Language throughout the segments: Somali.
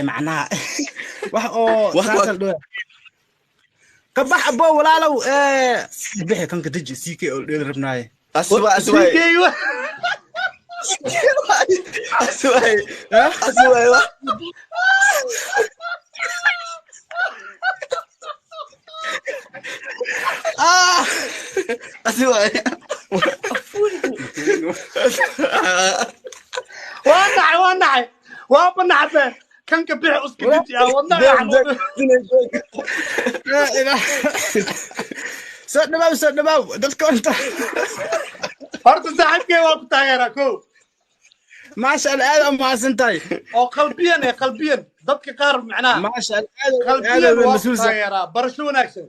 Macnaha wax oo saasal dhow ka bax abo walaalow, bixi kanka deji CK oo dheeli rabnaaye. Aswa aswa aswa aswa. Ah, aswa. Waa nacay, waa nacay, waaba nacbe kanka bixi uska deji ah wadnaha. Soo dhawaaw, soo dhawaaw dadka inta. Horta saaxiibkay waa ku taageeraa ko. Maasha Allah, aad u mahadsan tahay. Oo qalbiyan ee qalbiyan dadka qaar macnaha. Maasha Allah, aad qalbiyan waa ku taageeraa. Barasho wanaagsan.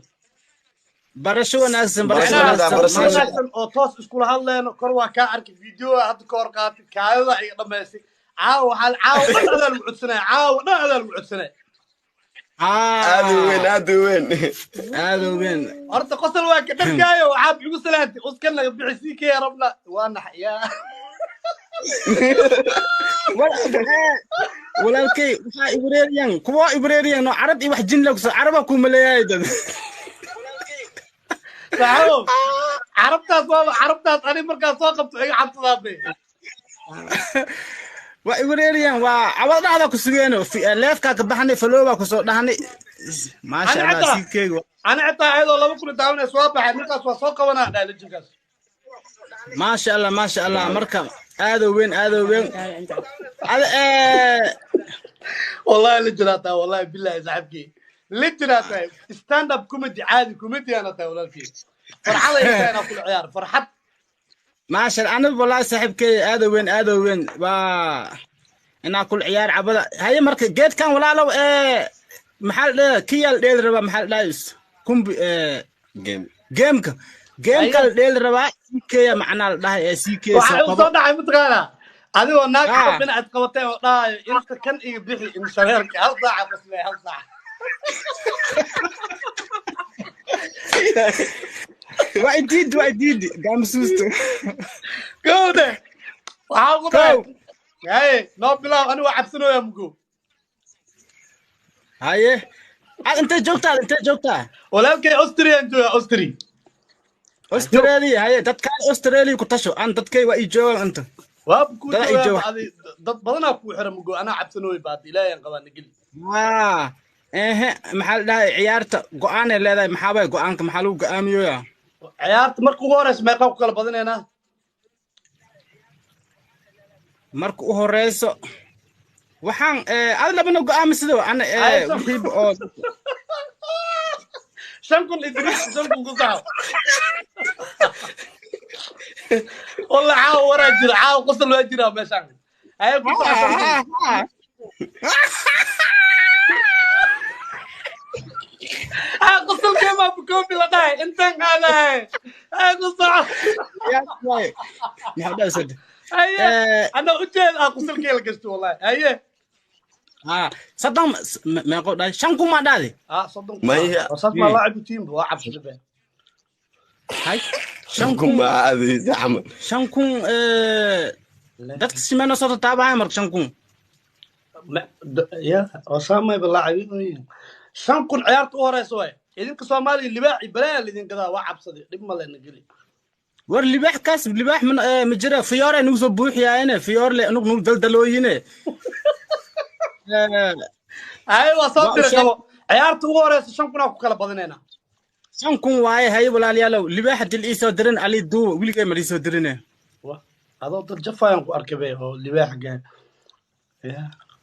Barasho wanaagsan, barasho wanaagsan, barasho wanaagsan oo toos iskula hadleyno. Kor waa kaa arkay video hadda ka hor qaatay kaadada iga dhamaystay. Caawa waxaa caawa dhan adaa lagu codsanaya, caawa dhan adaa lagu codsanaya. Aad u weyn, aad u weyn, aad u weyn. Horta qosol waa ka dharkaayo, waxaad igu salaantay uskan naga bixi sii kee rabna waa naxyaa. Walaalkay waxaa ibreeriyan kuwa ibreeriyan oo carab iyo wax jin la kusoo caraba ku maleeyahay dad. Saxabow, carabtaas waaba carabtaas ani markaa soo qabto iga cabsadaa be. Waa ibreeriyan, waa cawad dhacda ku sugeeno leefkaa ka baxnay falowbaa kusoo dhahnay. Maasha Allah, siikeyga. Ani xitaa ayadoo 2000 daawanaysa waa baxay ninkaas, waa soo qabanaa dhaa lejinkaas. Maasha Allah, maasha Allah. Marka aad u weyn, aad u weyn. Wallahi lejinaa tahay, wallahi billahi saaxiibkii lejinaa tahay. Stand up comedy caadi comedy ana tahay walaalkii. Farxad ay tahay inaa kula ciyaar farxad. Maasha Allah, aniga wallahi saaxiibkay aad u weyn, aad u weyn waa inaa kula ciyaar cabada. Haye marka geedkan walaalow maxaa la dhahaa kiyaa la dheeli rabaa, maxaa la dhahaa kumbi gameka, gameka la dheeli rabaa CK macnaa la dhahay ee CK. Waxaa igu soo dhacay mataqaanaa adigoo naag carab dhinacaad qabatay oo dhahayo inta kan iga bixi in shareerka hal saaca qoslay hal saaca. Waa idiidi, waa idiidi gaamasuusto. Gowde waxaa ku dhahay haye noo bilaab, ani waa cabsanooyaa mugo. Haye ad intee joogtaa, intee joogtaa? Walaalkay Austrian jooga, Austri. Australia. Haye dadkaan Australia ku tasho, an dadkay waa ii joogaan inta. Waa ku joogaan dad badanaa ku xira mugo, anaa cabsanooy baad ilaahay aan qabaa nageli. Haa ehe, maxaa la dhahay ciyaarta go'aanay leedahay, maxaa bay go'aanka maxaa lagu go'aamiyoya? Ciyaarta marka ugu horeysa meeqaa ku kala badinaynaa? Marka u horeyso waxaan ad labana go'aami sidoo ana wixiiba oo 5000 Idriis, 5000 ku saxo. Wallah caawa waraa jira, caawa qosol waa jiraa meeshaan. Haye ku saxo 5000. Ah, qosolkee maa bukoobi la dhahay intaan qaadahay. Haye ku saxo. Maxaa dhahay? Haye ana ujeed ah qosolkee la gashto wallahi. Haye soddon meeqo dhahay, 5000 maa dhahday? Ah, 30,000 saas maa loo cabitiin waa cabsida be. Hay 5000 ma aadaysa camal. 5000 dadka simeno soo tataabahaya marka 5000. Ya osaamay balaacabiin 5000 ciyaarta u horeysa waay. Idinka Soomaaliya libaax iyo balaa lidin gadaa, waa cabsaday dhib ma lena geli. War libaax kaas libaax ma jira, fiyoore nagu soo buuxiyaayene, fiyoor le anug nagu daldalooyine. Haye waa soo diray qabo ciyaarta ugu horeysa 5000 aa ku kala badinaynaa. 5000 waaye. Haye walaalayaalow, libaaxa dil iisoo dirin ali duuba weligay ma liisoo dirine. Adoo dad jafayaan ku arkay be oo libaax gaa.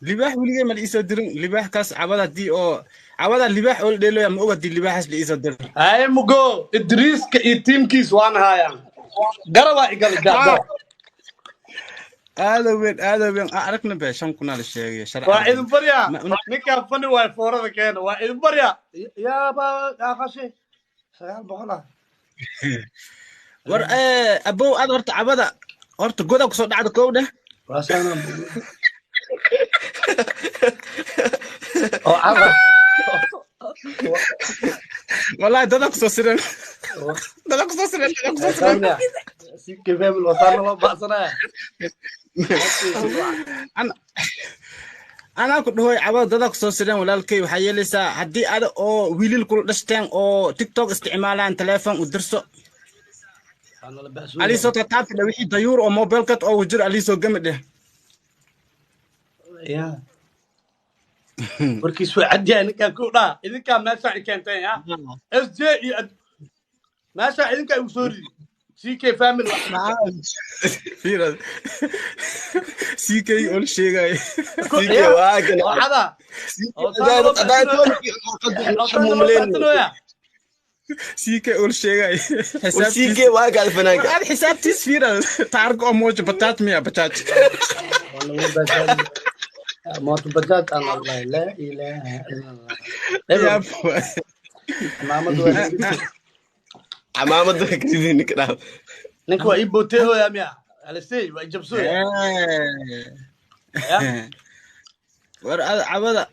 Libaax weligay ma liisoo dirin libaax kaas cabada haddii oo cabada libaax oo la dheeloya ma og haddii libaaxaas la iisoo dirin. Haye mugo Idriiska iyo tiimkiis waan haayaan garabaa igali garab. Aada weyn, aada weyn. Aragna be 5000 aa la sheegay sharci. Waa idin baryaa ninkaan fani waay foorada keena, waa idin baryaa yaaba aqashay 900 ah. War abow aad horta cabada horta goda kusoo dhacda kow dheh. Wallahi dada kusoo siran, dada kusoo siran, dada kusoo siran. Anaa ku dhahoy cabada dada ku soo sireen walaalkay waxaa yeelaysaa haddii ada oo wiilal kula dhashteen oo TikTok isticmaalaan telefoon u dirso. Aliisoo tataabta dhe wixii dayuur oo mobilkad oo jir aliisoo gami dheh. Ya warkiis waa cadyahay ninkaan ku dhaa idinkaa meeshaa i keenteen ya SJ iyo meeshaa idinkaa igu soo ridi CK family. Fiirad CK ol sheegay. CK waa kan cada CK ol sheegay. CK waa kan fanaanka aad xisaabtiis fiirad taargo oo moojo bataat miya bataat mooto bajaaj aan wallahi laa ilaaha illa allah. Maamadu camaamada karidii ninka dhaaf. Ninka waa ii bootee hooya miya alisey waa ii jabsooya. War cabada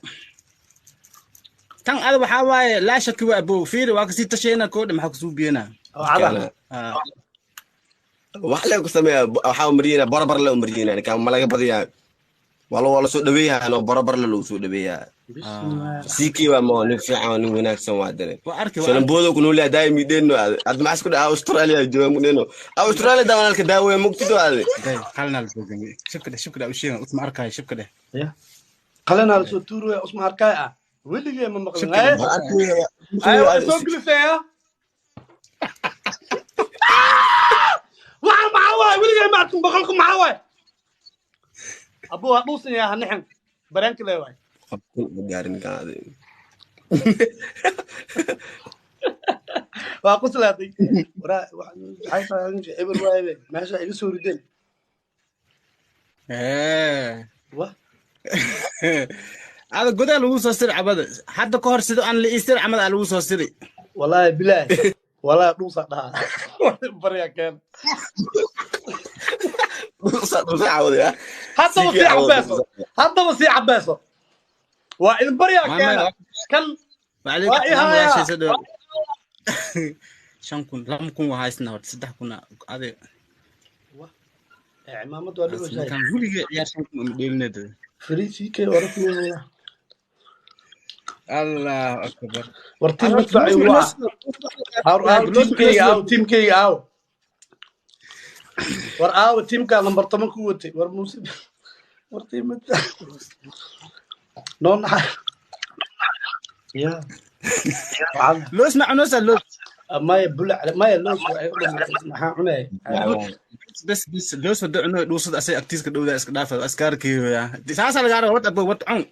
tan ada waxaa waaye laa shaki waa abow fiiri waa kasii tashayna koodhe maxaa kusuu biyenaa wax lee ku sameeya waxaa umariyena barabar le umariyena ninka ma laga badiyaa wala waa lasoo dhaweeyaa no barabar le lagu soo dhaweeyaa. CK waa ma nin fiican oo nin wanaagsan waa dare shalamboodo ku nool yahay daa'im idheeno aad maxaa isku dhaca Australia jooga mudheeno Australia daawanalka daaweeya mugtido aad qalna la soo gamay shibka shibka u sheegan usma arkay shibka dheh ya qalna la soo tuuraya usma arkay ah weligay ma maqlin ay waa soo gelisaya waxa maxaa waay weligay ma arkin boqolku maxaa waay abu waa dhuusan yahay nixin bareenka leewaay waa quslaaday eber waaye meesha iga soo rideen. Ada godaa lagu soo siri cabada hadda ka hor sida aan la ii siri camada aa lagu soo siri wallaahi bilaahi wallaahi dhuusa dhaha barya keen haddaba sii cabeeso haddaba sii cabeeso waa idin baryaa keena kan waa i hayaa 5,000 2,000 waa haysnaa horta 3,000 ade cimaamad waa dhibashay weligay ciyaar 5,000 uma dheelineed free CK warafnaa Allahu akbar war tiim madfaci waa aw tiimkayga aw tiimkayga aw war aawa tiimkaa lambar 10 ku watay war muuse war tiim madfac noo naxa ya loos ma cunaysaa loos maya bulac maya loos maxaa cunaya bas bas loos wada cuno dhuusada asay agtiiska dhowdaa iska dhaafa askaarkeeya saasaa lagaa raba wad abo wad cun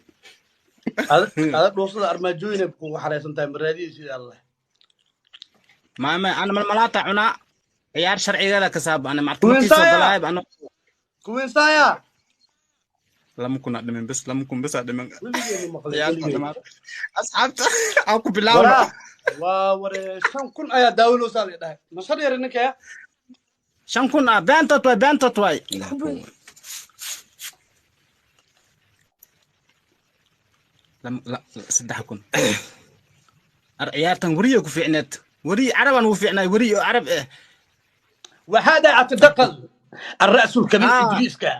ada dhuusada armaajooyina kugu xareysan tahay maraadiyii sida allah maama ana malmalaata cunaa ciyaar sharcigeeda ka saab ana martiisoo galaayb ana kuwinsaya 2,000 aa dhimin bas 2,000 bas aa dhimin asxaabta aan ku bilaawno waa ware 5,000 ayaa daawanaysaa la dhahay ma shan yar ninkaya 5,000 ah beentood waay beentood waay 3,000 ar ciyaartan weriya ku fiicneed weri carabaan ugu fiicnay weri oo carab eh وهذا اتدخل الرأس الكبير إدريسكا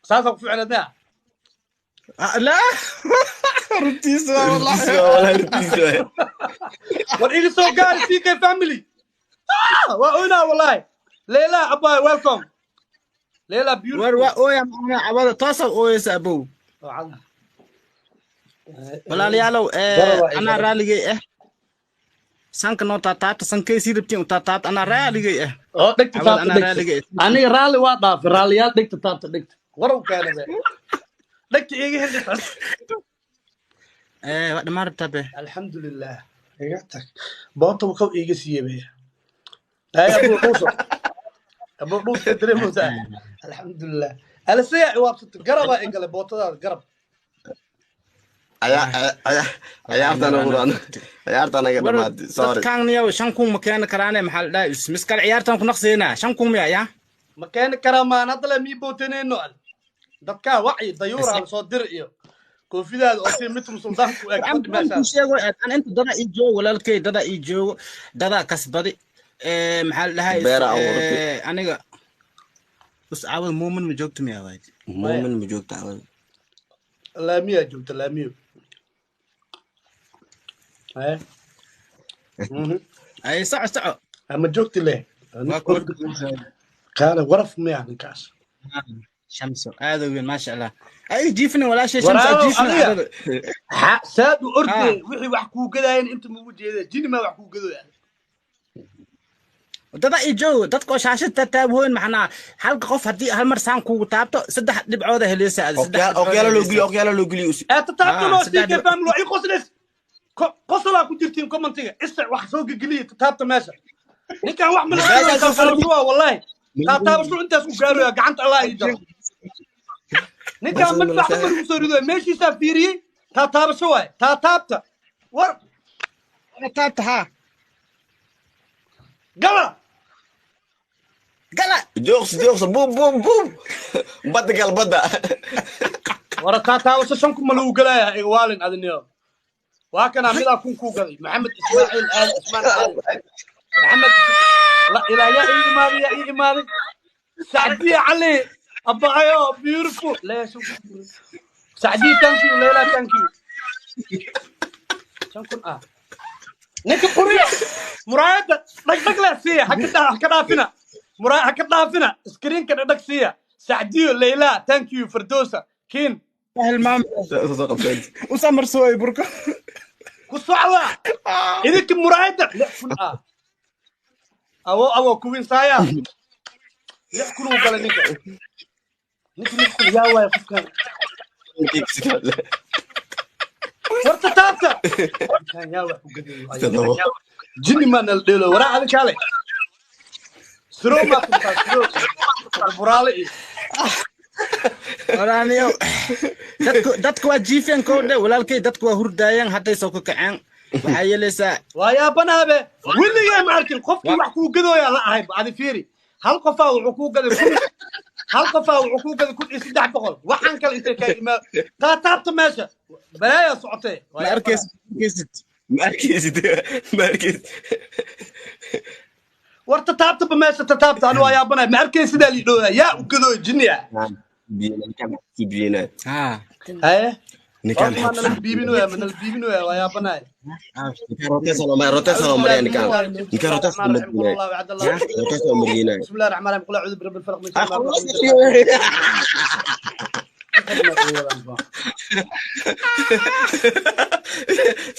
ساسا ku fiicneedna لا runtiisa والله runtiisa war iga soo gaari CK family waa oynaa wallahi Leila abay welcome Leila beautiful war waa ooya macna cabada toosa ooyeysa abow walaalayaalow anaa raaligay ah sanka noo taataabta sankay sii rabtiin u taataabta anaa raaligay ah oo dhegta taabta dhegta aniga raalli waa dhaafay raalliyaal dhegta taabta dhegta warow keenabe dhegta iiga heli waa dhammaan rabtaa be alxamdulilah iga tag boota kaw iiga siiyey be ay abuu dhuuso abuu dhuuso dareemaysaa alxamdulilah alasiya iwaabsata garabaa igale bootadaada garab ciyaartan naga dhamaatay sorry dadkaan niyow 5,000 ma keeni karaane maxaa la dhahay miskale ciyaartan ku naqsiinaa 5,000 miya yaa ma keeni karaa maan hadda le mii bootaneyno al dadkaa wacyi dayuura la soo dir iyo koofidaada oo si mitrum suldaanku eg ku sheego aan inta dada ii joogo walaalkay dada ii joogo dadaa kasbadi maxaa la dhahay aniga us caawad muumin ma joogto miyaa waay muumin ma joogto caawad Laamiyaa joogta, laamiyo. Haye. Ay, soco soco. Ama joogti leh. Waa kuwa. Kaale waraf miyaa ninkaas? Shamso aad u weyn, maasha Allah. Ay jiifin walaashay Shamso. Waraabow, jiifin adiga. Cadada. Saad u ordee Ah. wixii wax kuu gadaayeen inta mugu jeeda, jini maa wax kuu gadooya. Dada i joog, dadka oo shaashada taabhooyin, maxnaa halka qof haddii hal mar saan kugu taabto, saddex dhibcooda helaysa aad, saddex dhibcooda Okyaalo loo helaysa. geliyo, okyaalo loo geliyo. Ee, tataabta noo saddex CK family waa ii qosleys. Qosolaa ku jirtiin commentiga, isa wax soo gegeliya, tataabta meesha. Ninkan wax Meesha soo fadhi. Malaa wallahi taataabashu intaas ku gaaraya, gacanta Allah ii jaro. Ninkan madfac dumar ku soo ridoya, meeshiisaa fiiriyey, taataabasho waaye, taataabta war. Taabta haa. Gala. Gala. Jooqs jooqs, buum buum buum, badda gal badda. Wara taataabasho 5,000 ma lagu galaya? Igwaalin adiniyo, waa kanaa midaa 1,000 kuu gaday, Maxamed Ismaaciil Aali Ismaan Aali Maxamed. La ilaa yaa ii imaaday, yaa ii imaaday, Sacdiya Cali abayo, beautiful. Leesh Sacdiya, thank you. Leila, thank you. 5,000 ah ninka quriya muraayadda dhagdhag leh siiya, haka dhaafina muraay, haka dhaafina screenka, dhagdhag siiya. Sacdiyo, Leila, thank you. Firdowsa kiin. Hilmaam. Soo qabteen. U samarsooy burko. Ku socda idinka muraayadda, 6,000 ah. Awo awo, kuwin saaya, 6,000 uu galay ninka, ninka 6,000 yaa waaya qofkan. Warta taabta, ninkan yaa wax ku gadayo? Jini maa nala dheelo? Waraa adin kaale siro maa tuntaa, siro buraale iyo Walaalayaal, dadku waa jiifeen kowdhe walaalkay, dadku waa hurdaayeen, hadday soo ku kaceen waxaa yeelaysaa. Waa yaabanaabe, weligay ma arkin qofkii wax kuu gadooyaa la ahay. Adi fiiri, hal qofaa wuxuu kuu gaday 1,000, hal qofaa wuxuu kuu gaday 1,300. Waxaan kale intay kaa imaa? Taataabta meesha, balaayaa socotee. Waa Ma yaabanaa. arkaysid, arkaysid. Ma arkaysid, ma arkaysid. War tataabtaba meesha, tataabta. Ani waa yaabanaya, ma arkay sidaa liidhooya, yaa u gadooy jinni ah? Biyana. Haa. Haye. Ninkaan horta maa nala biibinoya, ma nala biibinoya? Waa yaabanaya. Ninkaan roteesa loo mariya, roteesa loo mariya, ninkaan roteesa loo mariya, roteesa loo mariyana. بسم الله الرحمن الرحيم، قل اعوذ برب الفلق من شر ما خلق.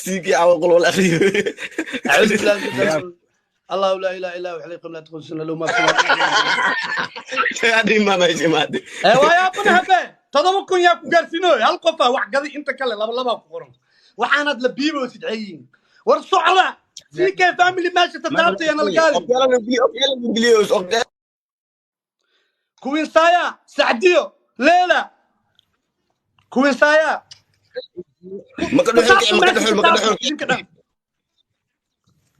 Siikii cawa qol wal akhriyo. اعوذ بالله من الشيطان الرجيم. الله لا اله الا هو الحي القيوم، لا تاخذه سنه له ما في السماوات. Adhi ma meesha imaatay? Ee, waa yaabana habe, 7,000 yaa ku gaarsiinoy? Hal qofa wax gaday, inta kale laba laba ku qoran. Waxaanad la biiboosid xayiin. War socda, CK family, meesha tataabta yana la gaali. Okyaalo loo geliyo, okyaalo loo geliyo, okyaalo. Kuwin saya, Sacdiyo, Leela, kuwin saya. Maka dhuxul, maka dhuxul, maka dhuxul. Idinka dhan.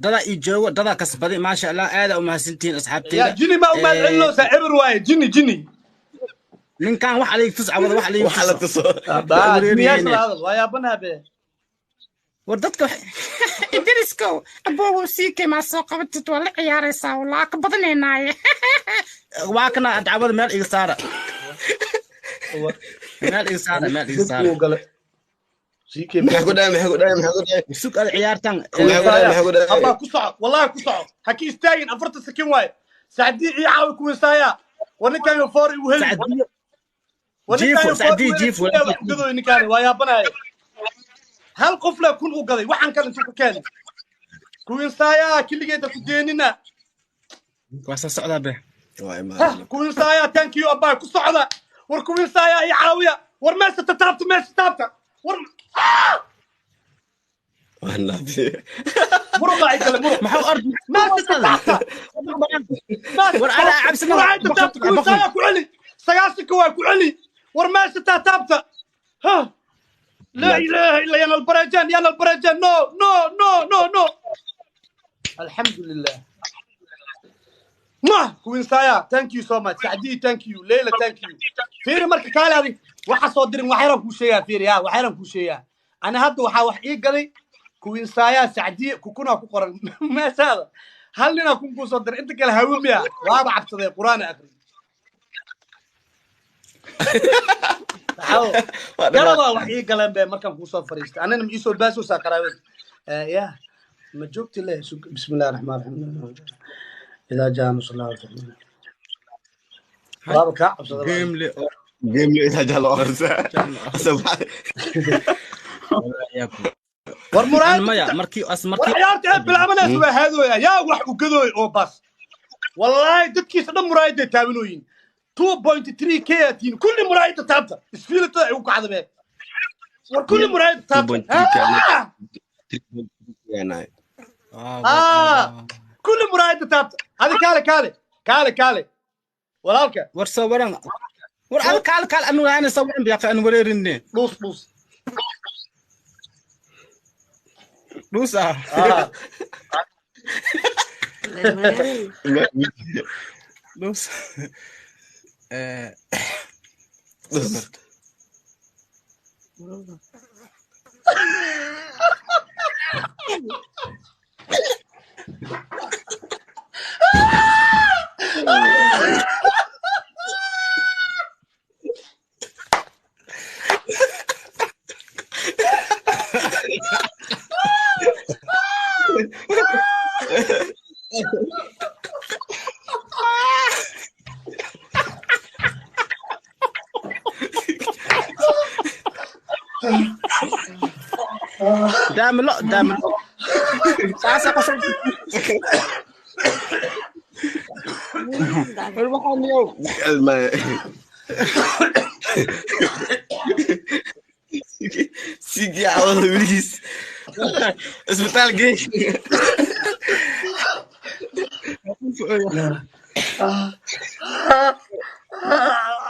Dadaa ii joogo, dadaa kasbaday, maasha Allah, aada u mahadsantihiin asxaabteyda. Yaa jini ma u mahadcelinaysaa? Eber waaye jini jini. Ninkan wax alayg tus cawada, wax alayg Waxa la tuso. Tuso. Jiniyaasha la hadal, waa yaabanaha be. War dadka Idriskow, aboogow, siikay maa soo qabatid? Waa la ciyaaraysaa, walaa ka badanaynaaye. Waa kana dacwada, meel iga saara, meel iga saara, meel iga saara. Dadkuu galay CK. Maxaa ku dhahay, maxaa ku dhahay, maxaa ku dhahay? Sug ad ciyaartan. Maxaa ku dhahay, maxaa ku dhahay? Abbaa, ku soco, wallahi ku soco, ha ka istaagin, 40 sakin waaye. Sacdii ii caawi, kuwinsaya. War ninkaan foor igu heli. Sacdiyo. War ninkaan Jiifo, foor Sacdii, igu heli. jiifo. Wax ku gadooy ninkaan, waa yaabanaya. Hal qof le 1,000 u gaday, waxaan kale intuu ka keenay? Kuwinsaya kiligeeda ku deenina. Waa soo socdaa be. Waa Hah, imaanay. Kuwinsaya, thank you abbaa, ku socda. War kuwinsaya ii caawiya. War meesha tataabta, meesha taabta. War Waa naafi. Muruqa ay gale, muruq. Maxuu ard meesha tataabta. War anaa cabsana. War taabta, kuwinsaya, ku celi, 90-ka waa ku celi. War meesha taataabta. Ha, لا اله الا يا البرجان، يا البرجان، no no no no no. الحمد لله. ما kuwinsaya, thank you so much. Sacdii, thank you. Leila, thank you. Fiiri marka kaale, adi waxa soo dirin, wax yaran kuu sheegaa. Fiiri ya, wax yaran kuu sheegaa. Ana hadda waxaa wax ii gaday kuwinsaya, Sacdiye, kukunaa ku qoran meeshaada. Hal ninaa 1,000 kuu soo diray, inta kale hawo miya? Waaba cabsaday, Qur'aan akri. Garabaa wax ii galeen be markaan kuusoo fariistay anina ma iisoo baasoosaa qaraabada ya ma joogti leh. Bismillahi raxmaan raxiim, idaa jaa nasrullahi walfatxu. Waaba kaa cabsada. Game Game idaa jaa loo akhrisaa. War muraayad maya markii as war markii ciyaarta ee bilaabanaysa waa haadooya yaa wax ugadooy oo bas wallaahi dadkiisa dhan muraayaday taabanooyin 2.3 k atiin kulli muraayada taabta isfiilatada ay u kacda be. War kulli muraayada taabta. 2.3. Kulli muraayada taabta. Hadi kaale kaale kaale kaale walaalka. War soo waran, war al kaal kaal anu ana soo waran biyaqa an wareerinne. Dhuus dhuus. Dhuus ah. Dhuus. Daamlo daamlo saasa qosol. War waxaan yow Sigi cawada weligiis isbitaal geey.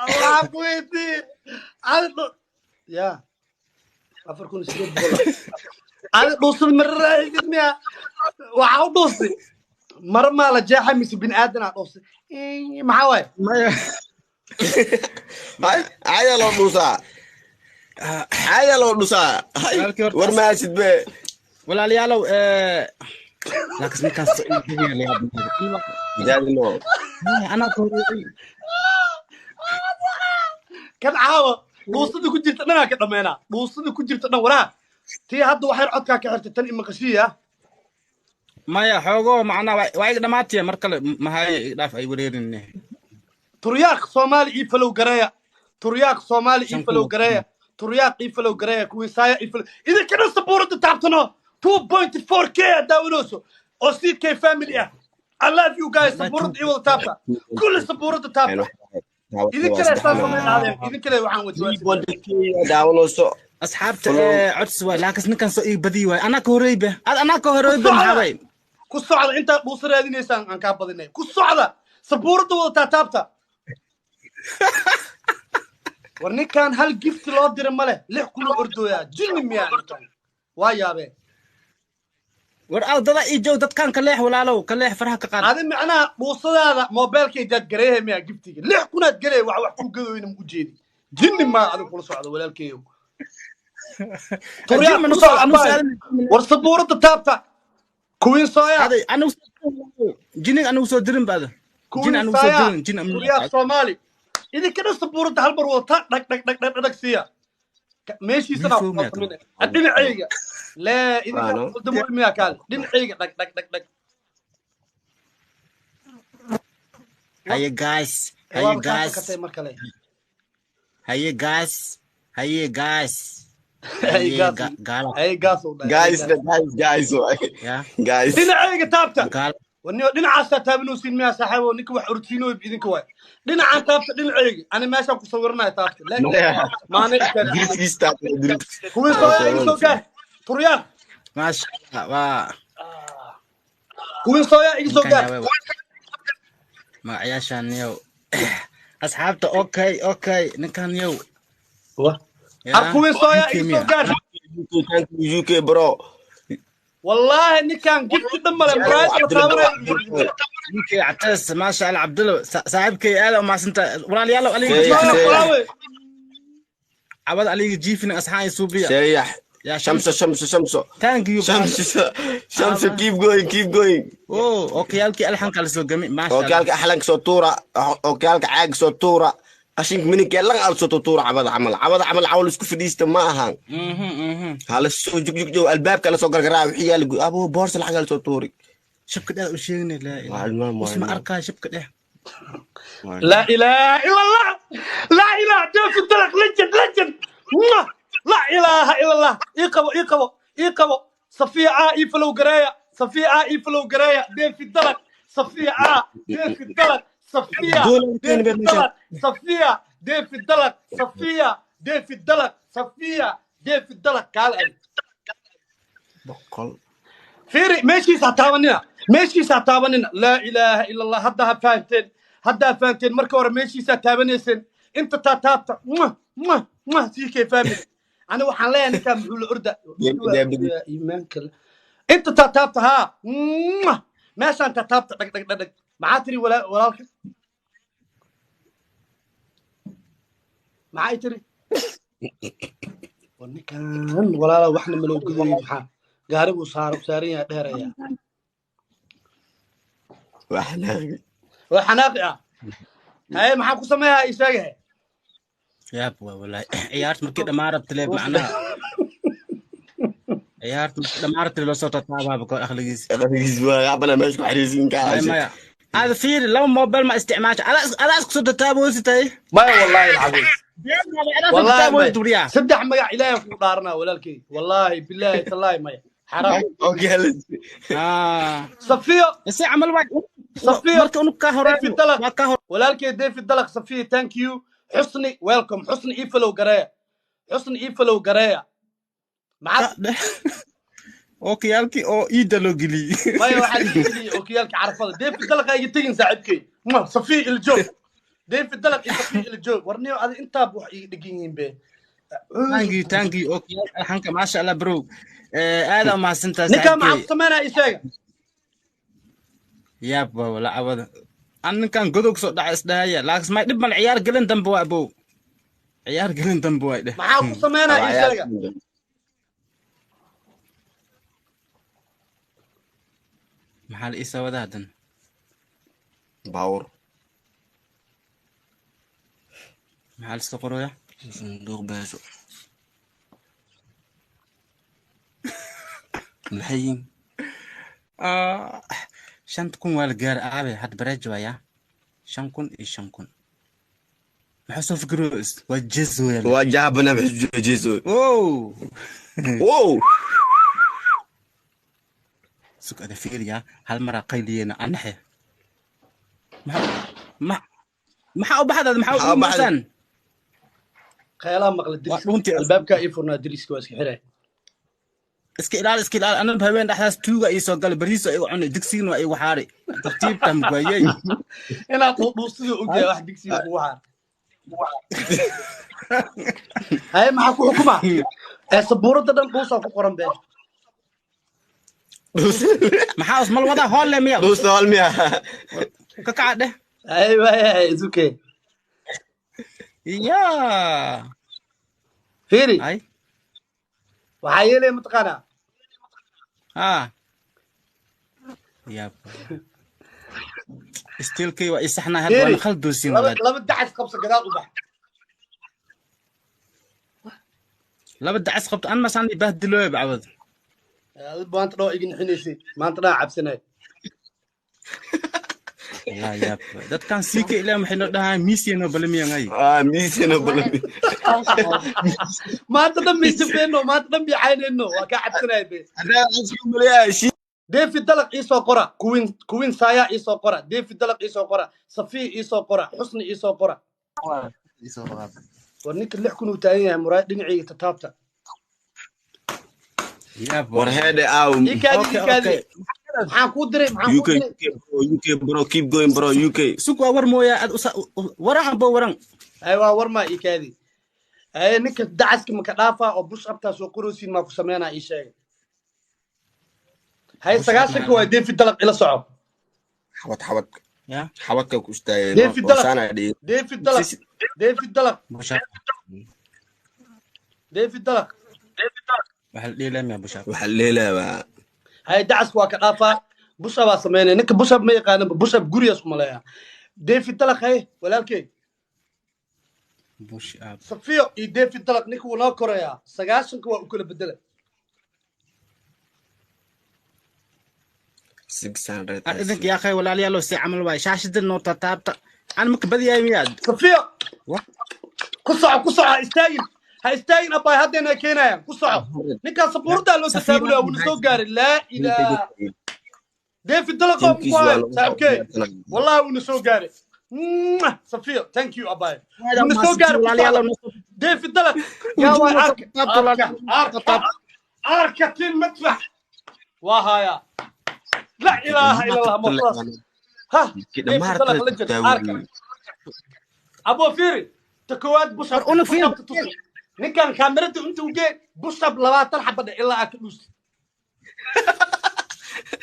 Waxaan ku weydiiyey ya 4800 adi dhuusad mararaahidid miya? Waxaa u dhuustay mara maa la jeexa mise bini aadan aa dhuustay? Maxaa waaye? Maya. Caada loo dhuusaa, caada loo dhusaa. War maasid be. Walaalayaalow, laakiin ninkaas jaadino anaa ka horreeyay. Kan caawa dhuusada ku jirta dhanaa ka dhameynaa, dhuusada ku jirta dhan. Waraa tii hadda waxyar codkaa ka xirtay tan imaqashiya. Maya xoogo macnaa waa iga dhamaataya mar kale mahaye idhaaf ay wareerinne. Turyaaq Soomaali ii falow gareeya, Turyaaq Soomaali ii falow gareeya, Turyaaq ii falow gareeya, kuwiisaaya ii falow. Idinka dhan sabuuradda taabtano 2.4 k aa daawanayso oo CK family ah. I love you guys. Sabuuradda ii wada taabta, kulli sabuuradda taabta. Idin kale saa samay dhahdeen, idin kale waxaan wajawaa daawanayso. Asxaabta codsi waay, laakiin ninkan soo ii badiyi waay. Anaa ka horreybe ad anaa ka horreybe maxaa waay? Ku socda, intaad dhuusa raadinaysaan aan kaa badinay. Ku socda, sabuuradda wada taataabta. War ninkan hal gift loo dira male, 6000 oo ordooyaa. Jinni miyaa ninkan? Waa yaabee. War aw dada ii joog dadkan ka leex walaalow, ka leex, faraha ka qaad. Adi macnaha dhuusadaada mobeelkay jaad gareehe miyaa? Giftiga 6000aad galay wax wax ku gadooyna ma ujeedi. Jinni maa adiga kula socda walaalkeeyow? War sabuuradda taabta, kuwiin sooya. Jinin anigu soo dirin baada jin anigu soo dirin jin. Turyaaq Soomaali idinka dhan sabuuradda hal mar wadata dhag dhag dhag dhag dhag siiya meeshiisana dhinacayga lee idinka miyaa kaale dhinacayga dhag dhag dhag dhag. Haye guys, haye guys, mar kale. Haye guys, haye guys. Haye gaas. Guys guys guys guys. Dhinacayga taabta. Waniyo dhinacaasaa taabanaysiin miyaa saaxiibo? Ninka wax orodsiinooy idinka waay. Dhinacaan taabta, dhinacayga ani meeshaan ku sawiranayo taabta. Maana kuwii soo iga soo gaar Turyaaq. Maasha Allah waa kuwii sooya iga soo gaar. Magacayaashaan yow asxaabta. Okay okay, ninkan yow. Ar kuwii sooya iga soo gaar. UK bro. والله اني كان قلت دم المراية. UK عتاس ما شاء الله عبد الله صاحبك هذا وما سنت ولا يلا علي عبد علي جيفني اصحابي سوبيا. سيح يا شمس شمس شمس. Thank you. شمس شمس, keep going, keep going. اوه okay, halkii alxanka la soo gamay, maasha Allah. Okay, halka axlanka soo tuura. Okay, halka caag soo tuura. Qashinka mininka lan al soo tuura cabada camal, cabada camal cawl isku fadhiista ma ahan. Hala soo jugjugjow albaabka la soo gargaraa wixii yaala abo boorsa lacag la soo tuuri. Shabka dheh u sheegnay laa Waa ilaaha ilmaha waa usma ilmaha. Arkaa shabka dheh. لا اله الا الله، لا اله. ديف الدلق لجن لجن. موah! لا اله الا الله. ايقبو ايقبو ايقبو. صفيعة ايفلو قرايه، صفيعة ايفلو قرايه. ديف الدلق صفيعة، ديف الدلق صفية. Doolar keeni ديف beer meeshaan. الدلق صفية، ديف الدلق صفية، ديف الدلق صفية، ديف الدلق. قال علي 100. فيري meeshiisa ha taabanina، meeshiisa ha taabanina. Laa ilaaha ila Allah. Hadda ha fahanteen, hadda ha fahanteen. Marka hore meeshiisa taabanayseen, inta taa taabta. Mwah, mwah, mwah. Sii kay fahmi. Ani waxaan leeyahay ninkaa muxuu la orda iimaanka inta taa taabta haa. Mwah. Meeshaan taa taabta, dhag dhag dhag dhag. Maxaa tiri walaalka? Maxay tiri? War ninkan walaala waxna maloo gudayo, maxaa gaari buu saaran yahay dheeraya. Waa xanaaqi. Waa xanaaqi ah. Haye, maxaa ku sameeyaa? Ii sheegay. Yaab waa wallahi, ciyaarta markii dhammaan rabta leeb, macnaha ciyaarta markii dhammaan rabta loo soo tataabaaba kor akhligiisa. Aqligiis waa yaabana meesha ku xariisin ka maya caashay. Maya, aada fiiri, laba mobile ma isticmaasha, adaa isku soo tataaboositay. Maya, wallahi alcadiim. Adaa soo wallahi tataaboos maya duriyaa. Saddex magac ilaahay kugu dhaaranaa walaalkey, wallahi billahi tallahi, maya, xaraam. Okay. Safiyo. Ise camal waa Safiyo. Marka unu ka David horeyno Dalaq. Waa ka hor. Walaalkey David Dalaq, Safiyo, thank you. Xusni, welcome. Xusni ii follow gareeya, Xusni ii follow gareeya. Maxaad Okiyaalkii oo iida loo geliyey. Maya, waxaa iga tegay okiyaalka carafada. David Dalaq ha iga tegin saaxiibkey. Mwah, Safiyo iljoog, David Dalaq iyo Safiyo iljoog. Warniyo adi intaaba wax iiga dhegan yihiin be. Thank you, thank you. Okiyaal alxanka, maasha Allah bro. Aad u mahadsantahay ninkaa maxaa saaxiibkey. Ku sameynaya? Ii sheega. Yaab waa wala cabada an ninkan godog soo dhaca isdhahaya, laakiin may dhib mal. Ciyaar gelin dambe waa abow, ciyaar gelin dambe waa dheh. Maxaa ku sameynaya? Ii sheega. Maxaa la ii soo wadaa hadan? Baawur. Maxaa la isla qoraya? Sanduuq beeso maxay yihiin? 5,000 waa la gaaray aabe, had bareej waaya, 5,000 iyo 5,000. Maxaa soo fikiro waa jees weeyaan. Waa jaabana jeeso. Wow. Wow. Sug ada fiiriya, hal maraa qayliyeena anaxe. Maxaa u baxdaad maxaa Maxaa u u baxday? dhuumaysaan? Khayalaha maqla. Waa Deriska dhuuntii. Albaabkaa ii furnaa, deriska waa iska xiray. Iska ilaali, iska ilaali. Anaba habeen dhexdaas tuuga ii soo galay, bariis oo igu cunay, digsigina waa igu xaari tartiibta mugayey. Inaad dhuudhuusidii ogyahay wax digsiga kugu xaar. Haye, maxaa ku xukuma ee sabuuradda dhan dhuusaa ku qoran be? Maxaa usmal wadaa hoolle miya? Dhuusta hal miya? Ka kaca dheh. Haye, waaya, it's okay. Ya. Fiiri. Ay. Waxaa yeelaya mataqaanaa? Ha yaab, istiilkay waa ii saxnaa hadda. Fiiri. Waana khaldoosiin. Laba Walaal. Laba dacas qabso, gadaal u bax. Laba dacas qabto an masaan bahdilooya bacwad. Adi maanta dhan waa iga nixinaysay, maanta dhan cabsanay. Wallahi yaab, dadkan sii ka ilaa waxay noo dhahaan miisiyano balamiyangay. Ah, miisina balami. Maanta dhan miijabeenno, maanta dhan biicaynayno, waa kaa cabsanay be. Hadaa isku maleeyaa shi. David Dalaq ii soo qora, Queen Queen Saya ii soo qora, David Dalaq ii soo qora, Safiya ii soo qora, Xusni ii soo qora. War ninka 6,000 uu taagan yahay, muraayad dhinacayga tataabta. Yaab. War heede aaw. Ii kaadi. Okay. Ii kaadi. Okay. Maxaan kuu diray? Maxaan UK kuu diray? UK bro, UK bro, keep going bro, UK. Sug, waa war mooyaa aad usa waran bo waran. Ay, waa war maa? Ii kaadi. Ay, ninka dacaska maka dhaafaa oo bush abtaa soo qoraysiin maa ku sameynaa? Ii sheega. Hay. Bush up. 90-ka Maxaa waa David Dalaq, ila soco. Xabad xabad. Ya. Xabadka ku istaagay. David Dalaq. Saana dhigi. David Dalaq, David Dalaq. Bushaab. David Dalaq. Waxaa la dhihi lahaa bushaab. Waxa leelaa. Hay, dacaska waa ka dhaafaa, bush abaa sameynaya. Ninka bush up ma yaqaanaba, bush up gurigaas ku maleeyaa. David Dalaq, hay walaalkey. Bush up. Safiyo iyo David Dalaq ninka wuu noo korayaa 90-ka waa u kala bedela. 600. Idinka yaa akhay walaalayaal si camal waay shaashada noo taabta aan maka badiyay miyaad Safiyo ku soco ku soco istaagin ha istaagin abbaay haddayna keenayaan ku soco ninkaan sabuurdaa loo tasaabulaya wuuna soo gaaray laa ilaaha David Dalaq oo ku hayo saaxiibkey wallahi wuuna soo gaaray. Safiyo thank you abbaay wuuna soo gaaray ku soco David Dalaq yaa waay arka arka arka arka tin madfax waa hayaa لا اله الا الله مخلص ها ابو فيري تكواد بوشاب انا فيري نكان كاميرتي انت وجي بوشاب 20 حبه الا اكدوس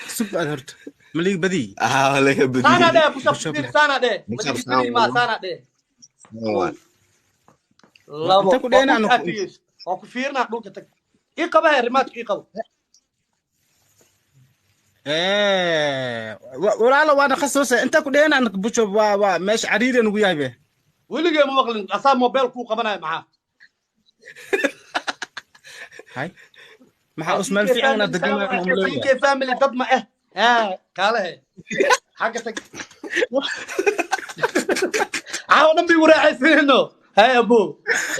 سب هرت مليك بدي لك بدي انا ده بوشاب سنه ده مليك ما سنه ده انت كدينا انا ku fiirna dhulka tag ii qaba rimaadka ii qabo walaalo waana khasuusa inta ku dheena anka bujo waa waa meesha cariiri nugu yahay be weligay ma maqlin asaa mobile kuu qabanayo maxaa hay maxaa usmaal fiican inaad degan CK family dad ma ah kaalehe xagga tag caawa dhan bay waraaxaysanayno hay abo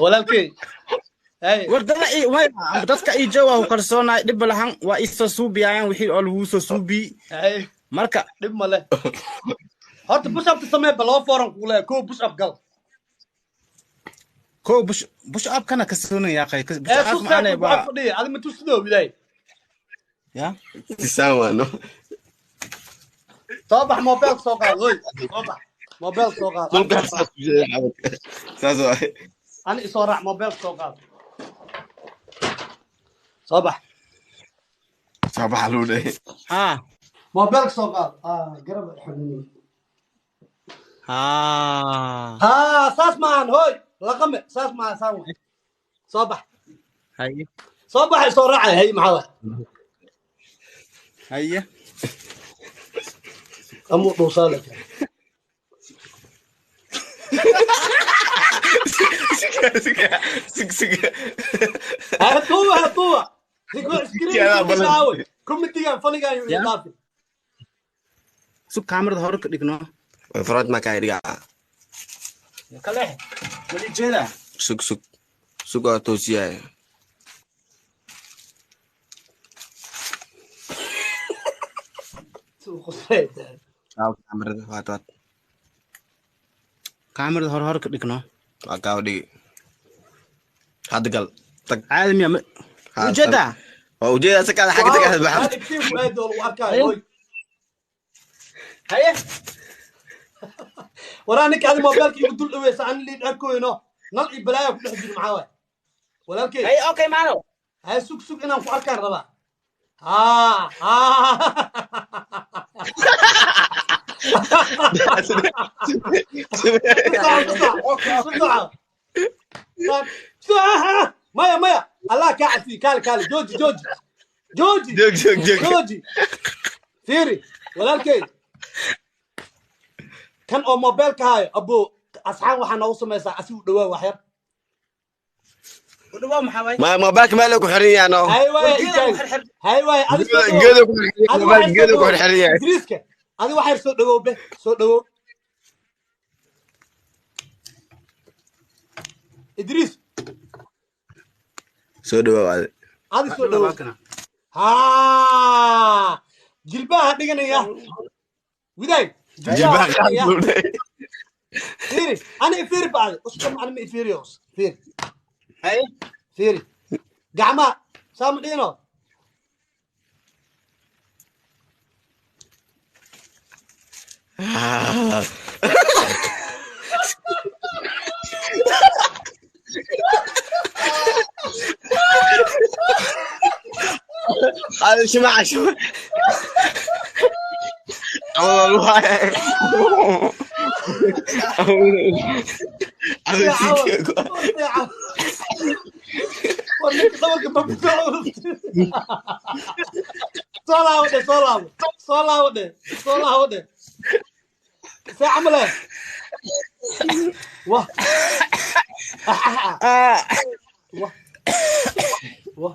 walaalkey wardada way dadka ii jooga ku kalsoonaay dhib lahan waa ii soo suubiyayaan wixii oo lagu soo suubi marka dhib ma leh horta push up samee bal loo foran ku leeyahay koo push up gal koo push up kana kalsoonaya qay push up maana waa fadhiya adi ma tusidoo widay ya tisaawano soo bax mobile soo qaad oy soo bax mobile soo qaad saas waay ani isoo raac mobile soo qaad صباح صباح لولي ها موبايلك سوق قرب الحنين ها ها ساس مان هوي رقم ساس مان ساوي صباح هي صباح يسرع هي معاه هيا امو توصلك سك سك هاتوه هاتوه سكرين كوميديان فنيgan iyo sub kaamirada hore ka dhigno front ma ka dhigaa kale wali jeeda sug sug sug oo toosiyay suuq qosayda kaamirada waad waad kaamirada hore hore ka dhigno waa kaa dhigi hadda gal tag caalami ujeeda waa ujeeda sakaada xagga tagaa baxay haye waraa ninka adi mobilka igu dul dhaweysa aan liid arkoyno nal iyo balaaya ku dhex jiro maxaa waay walaalkey haye okay maano haye sug sug inaan ku arkaan rabaa haa haa maya maya allah kaa cafiye kaale kaale jooji jooji jooji jooji fiiri walaalkey kan oo mobilka hayo abo asxaan waxaa noogu samaysaa asigu dhawaa wax yar dhawaa maxaa waay ma mobilka meel ku xiran yahay no hay waay hay waay geedo ku xiran geedo ku xiran yahay Idriiska adi wax yar soo dhawow be soo dhawow Idriis soo dhawow adi adi soo dhawow haa jilbaha dhiganaya widaay jilbaha fiiri ana ifiiri bacdi uskum ana ma ifiiriyos fiiri hay fiiri gacmaha saama dhigino هذا شمع شمع والله soo laabo dhe soo laabo dhe soo laabo dhe see camal eh Wah. Ah. Wah. Wah.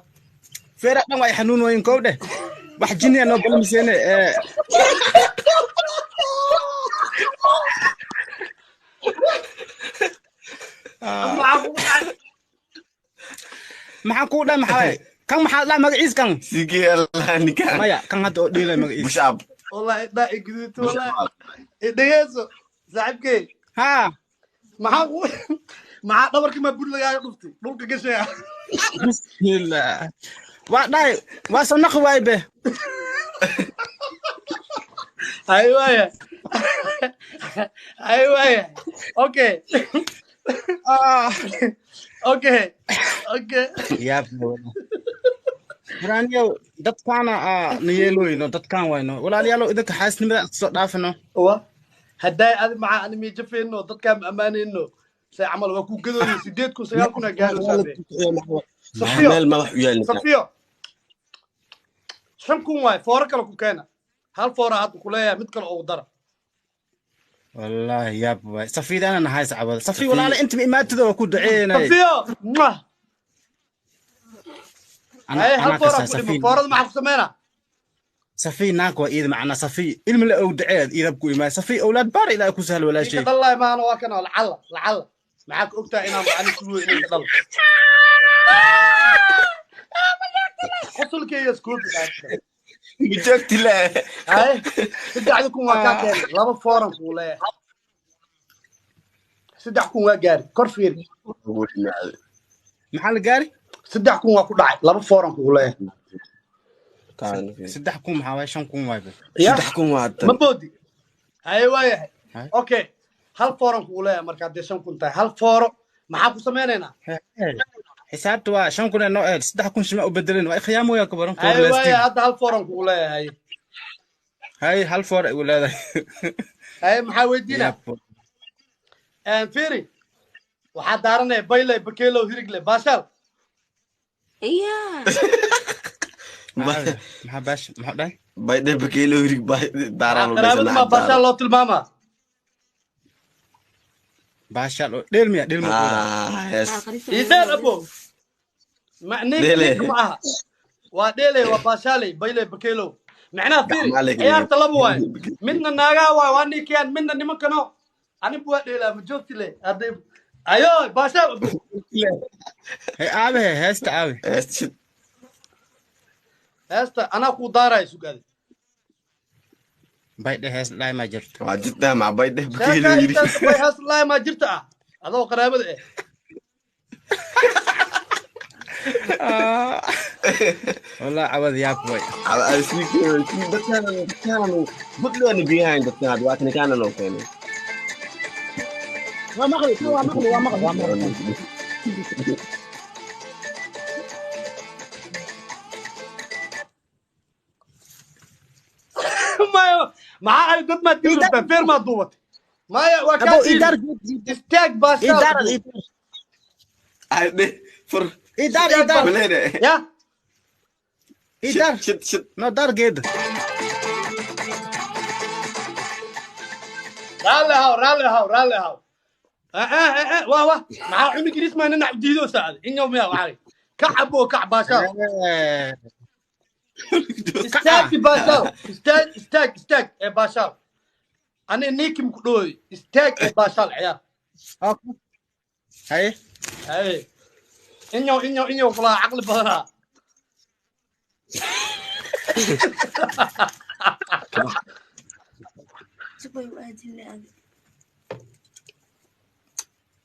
Feera dhan way xanuunooyin kow dheh wax jinniya noo balmiseene ee maxaan kuu dhahay maxaa waaye? Kan maxaa dhahay magaciis kan CK Allah ninkaan. Maya kan hadda oo dhiilay magaciis Bush up. Wallahi indhaha i guduudta wallahi. Dhegeyso saaxiibkey. Haa. Maxaa ku maxaa dhabarkii maa bur lagaaga dhuftay dhulka gashaya? Bismillah, waa dhahay waa soo naqi waay be. Hay waaya, hay waaya, okay. Ah. Okay. Yaab quraanyow dadkaana aa na yeelooyno dadkaan wayno walaalayaalow idinka xaasnimada soo dhaafino. Wa haddaay adi maxaa ani miijafeyno dadkaa ma ammaanayno say camal waa ku gadooyo 8,000 9,000 aa gaaraysaa be. Safiyo. Meel ma wax u yaal ninkaan. Safiyo, 5,000 waay fooro kale ku keena hal foora hadda ku leeyahay mid kale ugu dara. Wallaahi yaab waay safiidaana nahays cabada safi walaala inta ma imaatida waa ku duceynay. Safiyo, mwah. Ana hay hal anaa foora kasaa ku dhimo safi. Foorada maxaa ku sameynaa? Safi naag waa iida macnaa safi ilmi la og duceed iidab ku imaay safi awlaad baar ilaa ku sahal kii ka walaashay. dhalaay maana waa kana lacalla lacalla maxaa ka ogtahay inaan ani sugo inay ka dhalo qosolkeyga iskoobi. Joogti le. Hay 3,000 waa kaa keenay laba fooran kuu leeyahay 3,000 waa gaari kor fiiri. Maxaa la gaari? 3,000 waa ku dhacay laba fooran kuu leeyahay. 3,000 maxaa waay 5,000 waay be. Ya. 3,000 waa ma tan. boodi haye waayahay. Hay. Okay, hal fooran kuu leeyahay marka haddee 5,000 tahay hal fooro maxaa ku sameynaynaa? Xisaabta waa 5,000 ee noo eed 3,000 shima u bedelin waa ikhyaamooyaa ka baran. Haye waayahay. Koorleestiin. Hadda hal fooran kuu leeyahay. Hay hal foor ay u leedahay. Haye maxaa weydiinaa? Yaab. Fiiri waxaa daaranaya bayley bakeelow hirigle baashaal. Yeah. Maxaa baash maxaa dhahay? Baydhe bakeelo hirig daaraan u qaraabada maa baashaal loo tilmaamaa? Baashaal oo dheel miya dheel ma kuwada? Ah, yes. Ii dheel abo ma ninka Dheele. Ninka ma aha waa dheeley waa baashaaley bayley bakeelow macnaha fiiri. Gacmaha leeyahay. Ciyaarta laba waaye midna naagaha waaye waa ninkiyaan midna nimankano anigu waa dheelaa ma joogti le hadday ayo baashaal abo. Hey aabe heesta aabe. Heesta shid. Heesta anaa kuu daaraya sugaade. Baydhe hees dhahay ma jirto. Waa jirtaa maca baydhe bakeelo sheekaa hirig. Intaas bay hees laay maa jirta ah adoo qaraabada eh. Wallah cawad yaab way. Dadkaan biyahan dadkaan waa ninkaan noo keenay. Waa maqli waa maqli waa maqli waa maqli. Maya maxaa ay dad maad dili rabtaa feer maad duubatay maya waa kaa abo diidi. Idaar. Istaag baashaal. Idaar. Abo. Ay dheh fur. Idaar idaar. Maleene. Ya. Idaar. Shid shid. No daar geed. Raalli ahaw raalli ahaw raalli ahaw. Ah, wah wah maxaa cunug ingiriis maa ninac diidoo saacada in yow miya waxay kac abo kac baashaal. Istaagi baashaal istaag istaag istaag ee baashaal ani ninkim ku dhooy istaag ee baashaal ciyaar. Haye. Haye inyow inyow inyow kulaa caqli badanaa. Subay u aadin adi.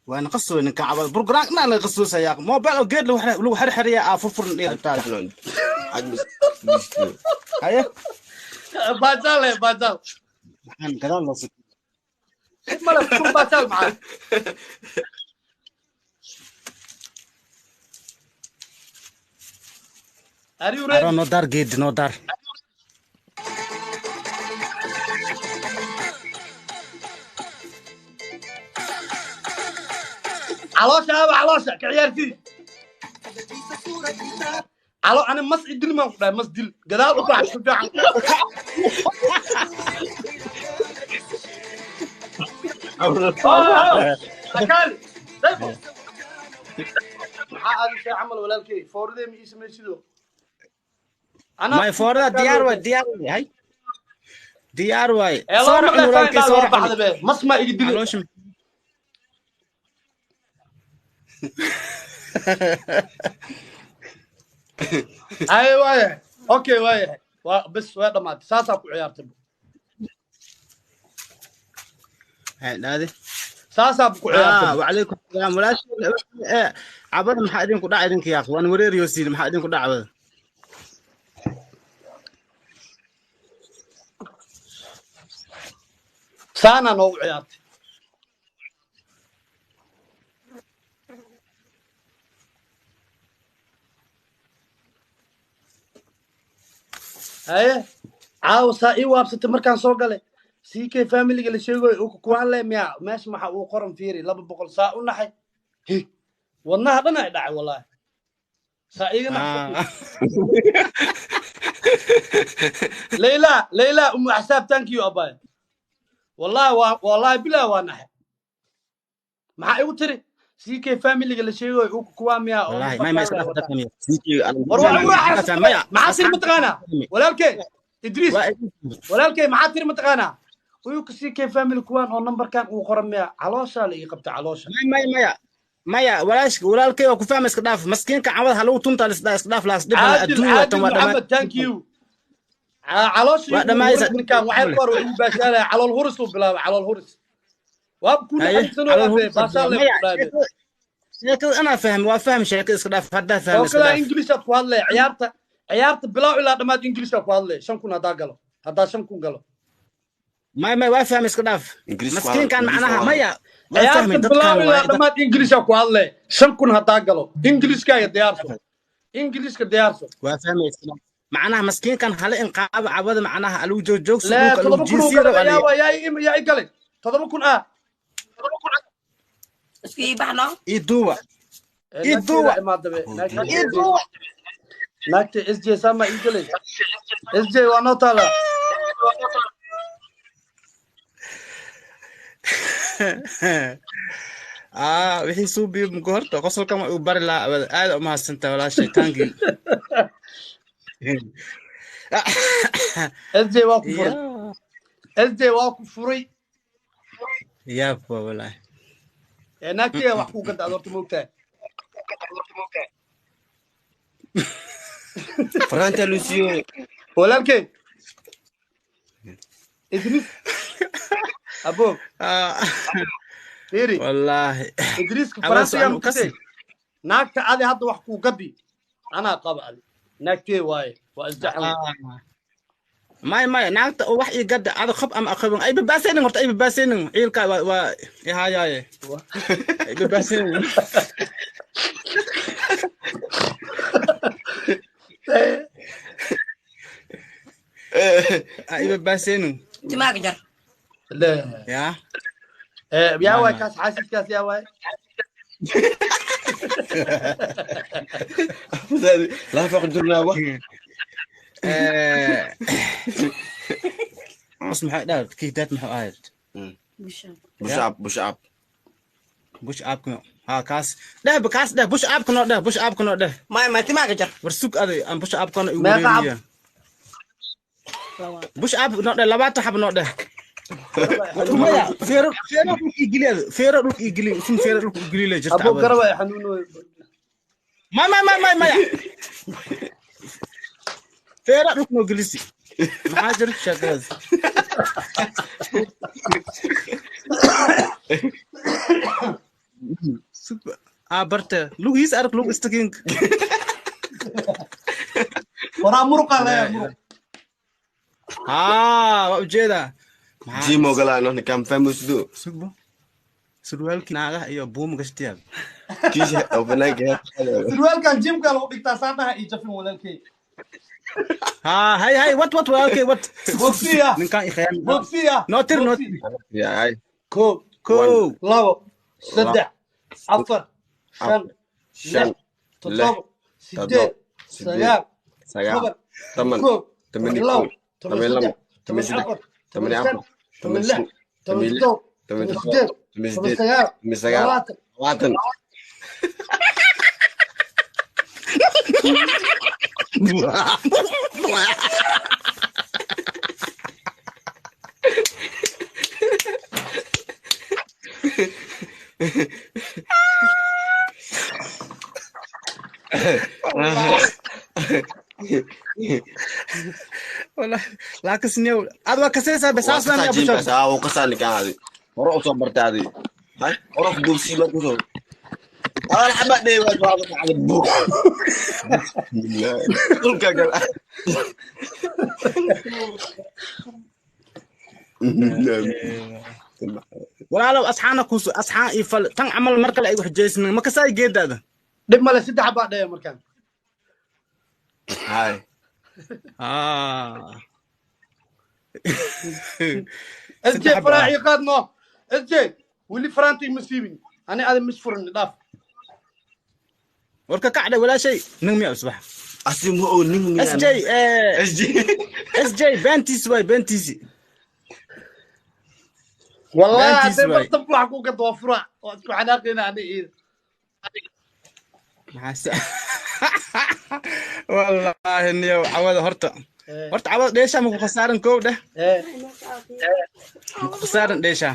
Waan qasoo ninka cabad program na la qasoosayaa mobile oo geed lagu xirxiriyaa aa furfuran dhirtaa. Haye. Baashaal ee baashaal. Maxaan gadaal loo sii male kun baashaal maxaa. Are you aro ready? No daar geed no daar. Caloosha aba caloosha ka ciyaartii calo ani mas idil maan ku dhahay mas dil gadaal u bax si fiican. Akaali dayfo maxaa aad ishay camal walaalkey fooradee ma ii samaysido may foorada diyaar waay diyaar waay hay diyaar waay ee soo loo racun maqlay walaalkay faa soo waa racun baxda be mas maa iga dili caloosha ay waayahay okay waayahay waa bes waa dhamaatay saasaa ku ciyaartay hay dhaade saasaa ku ciyaartay وعليكم السلام walaashay cabada maxaa idinku dhaca idinka yaaq waan wareeriyo siin maxaa idinku dhaca cabada saanaa noogu ciyaartay haye caawa saa ii waabsatay markaan soo galay ck familiga la sheegayo uu kuwaan le miyaa meesha maxaa uu qoran fiiri 200 saa u naxay hi wadnaha dhan ay dhacay wallaahi saa iiga naxsatay leyla leyla umu axsaab thank you abay wallahi waa wallahi bilaa waa naxay maxaa igu tiri ck familiga la sheegayo uu kuwaan miyaa oo والله ما numbarkaan iska leh wataa dhaafta war waa ugu raaxaysatay maya maxaa tiri mataqaanaa walaalkey idriis walaalkey maxaa tiri mataqaanaa uyuka ck family kuwaan oo numbarkan uu qoran miya calooshaa la ii qabta caloosha maya maya maya walaash walaalkay waa ku fahma iska dhaaf maskiinka cawada ha lagu tunta iska dhaaf laas dhib male caadil adduun waa tan caadil waa dhammaan maxamed thank you caloosha waa igu dhammaanaysa huris ninkan waxay ku hor igu baashaalaya calool huris uu bilaabay calool huris waaba ku haye naxariisanoo calool abe huris baashaal lay maya ku dhaabee sheekada anaa fahmi waa fahmi sheekada iska dhaaf haddaa fahmi iska oo kalaa dhaaf ingiliishaad ku hadlaya ciyaarta ciyaarta bilaaw ilaa dhammaad ingiliishaa ku hadlaya 5,000 haddaa galo haddaa 5,000 galo maya maya waa fahmi iska dhaaf ingiriis ku hadal maskiinkan ingiriis ku macnaha hadal maya waa fahmi ciyaarta dadkan bilaaw ilaa waaye dhammaad ingiliishaa ku hadlaya 5,000 haddaa galo ingiliiskaaga diyaarso ingiliiska diyaarso waa fahmi iska dhaaf macnaha maskiinkan hala inqaaba cabada macnaha alagu joogjoogso laa dhulka alagu 7,000 uu jiisiiro galay yaa aliga waa yaa ii yaa ii galay 7,000 ah Isku ii baxno. ii duuba Ee, ii naagteeda duuba imaadabe naagta ii duuba naagta sj sama ii galay sj waa noo taalaa wixii suubiyo muku horta qosolkan waa uu bari lahaa abada aad u mahadsantahay walaashay thank you sj waa ku furay ya sj waa ku furay yaab waa walaahi ee naagteeda wax kuu gada adoorta moogtahay faraanta lusiyo walaalkey idriis abo fiiri wallaahi idriiska abada faransiga su-aal u kasi mukasay naagta adi hadda wax kuu gadi anaa qaba adi naagtee waaye waa isjaxan maya maya naagta oo wax ii gada ada qob ama aqoban ay babaasaynin horta ay babaasaynin ciilka waa waa ihayaaye ay babaasaynin ay babaasaynin Timaaga jar. ya yaa maya waay maya kaas xaasidkaas yaa waay laa faqdurnaa wax cus maxay dhaar kiidaad maxuu ahayd Busha. ya bushab bushab bush aabka ha kaas dheh kaas dheh bush aabka noo dheh bush aabka noo dheh Maya maya timaaga jar. war sug aday aan bush aabkana igu meeqa cab wareeriya bush aab noo dheh 20 xab noo dheh maya feero feero dhulka ii geli ado feero dhulka ii geli sun feero dhulka ii geli le jirta abo cabada garaba ay xanuunoy maya maya maya maya feero dhulka noo gelisi maxaa jira sheekadaas sug aa barte lugihiis arag lug istakiinka waraa muruqaa laa leeyahay muruq ilaaha haa waa ujeedaa maxaa jimo galaano ninkaan fahmaysido sugbo surwaalkii naagaha iyo buuma gashtiyaab kiisha oo banaanka surwaalkan jimka lagu dhigtaa saandhaha ii jafin walaalkey haa hay hay wat wat walaalkay wat sug sug sug bogsiya ninkaan i khiyaan bogsiya noo tir noo bogsi tir yaay koob kow 2 3 4 5 5 6 6 7 6 8 9 9 10 11 11 12 13 13 14 14 13 15 14 16 15 17 Toban Toban iyo sideed. toban iyo Toban sideed. sagaal. Toban iyo sagaal. 20. 20. Wallahi laakiin niyow aad waa kasaysaa Waa besaas kasaa baa jiimkaas, aa, wuu kasaa ninkaan adi. Hore u soo bartay adi. Hay, hore ku duubsii ma kusoo. Hal xaba dhey waa waa kacay buuq. Bismillah. Dhulka gal. Walaalow asxaana ku asxaan iyo fal tan camal mar kale ay wax jeysnin ma kasaay geedaada. Dhib male, saddex baa dhaya markaan. Hay. Ah. SJ faraaci qaadno. SJ weli faraantii ma siibin, ani ada mis furin dhaaf. Warka kacda walaashay nin miya usbax. Asim oo nin miyaa? SJ SJ. SJ beentiisi waay, beentiisi. Wallahi Beentiis hadday waay. martab wax ku gado waa fura, waa isku xanaaqayna ani iida. Maxaa wallaahi niyow cawada horta horta cawada dheesha ma ku khasaaran kow dheh, ma ku khasaaran dheesha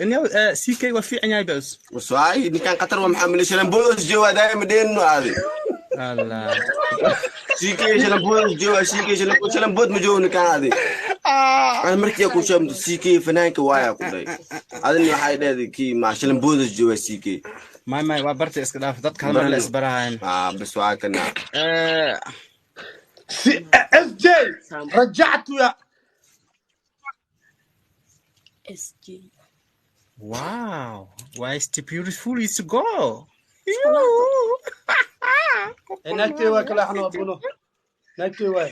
niyow. CK waa fiican yahay bas. Waay, ninkaan qatar waa maxaa milay shalambood SJ waa daa'ima dheeno adi. Allah. CK shalambood SJ waa CK shalambood, shalambood ma joogo ninkaan adi. Ana markii ku sheegto CK fanaanka waaya ku dhay. Adina waxay dheeday kii ma shalambood SJ waa CK. May waa barta iska dhaaf, dadka hal mar la isbarahayn. Ah, bas waa kana. SJ rajactu ya. SJ. Wow, why is the beautiful is go? Naagtay waa kala xano abuno, naagtay waay.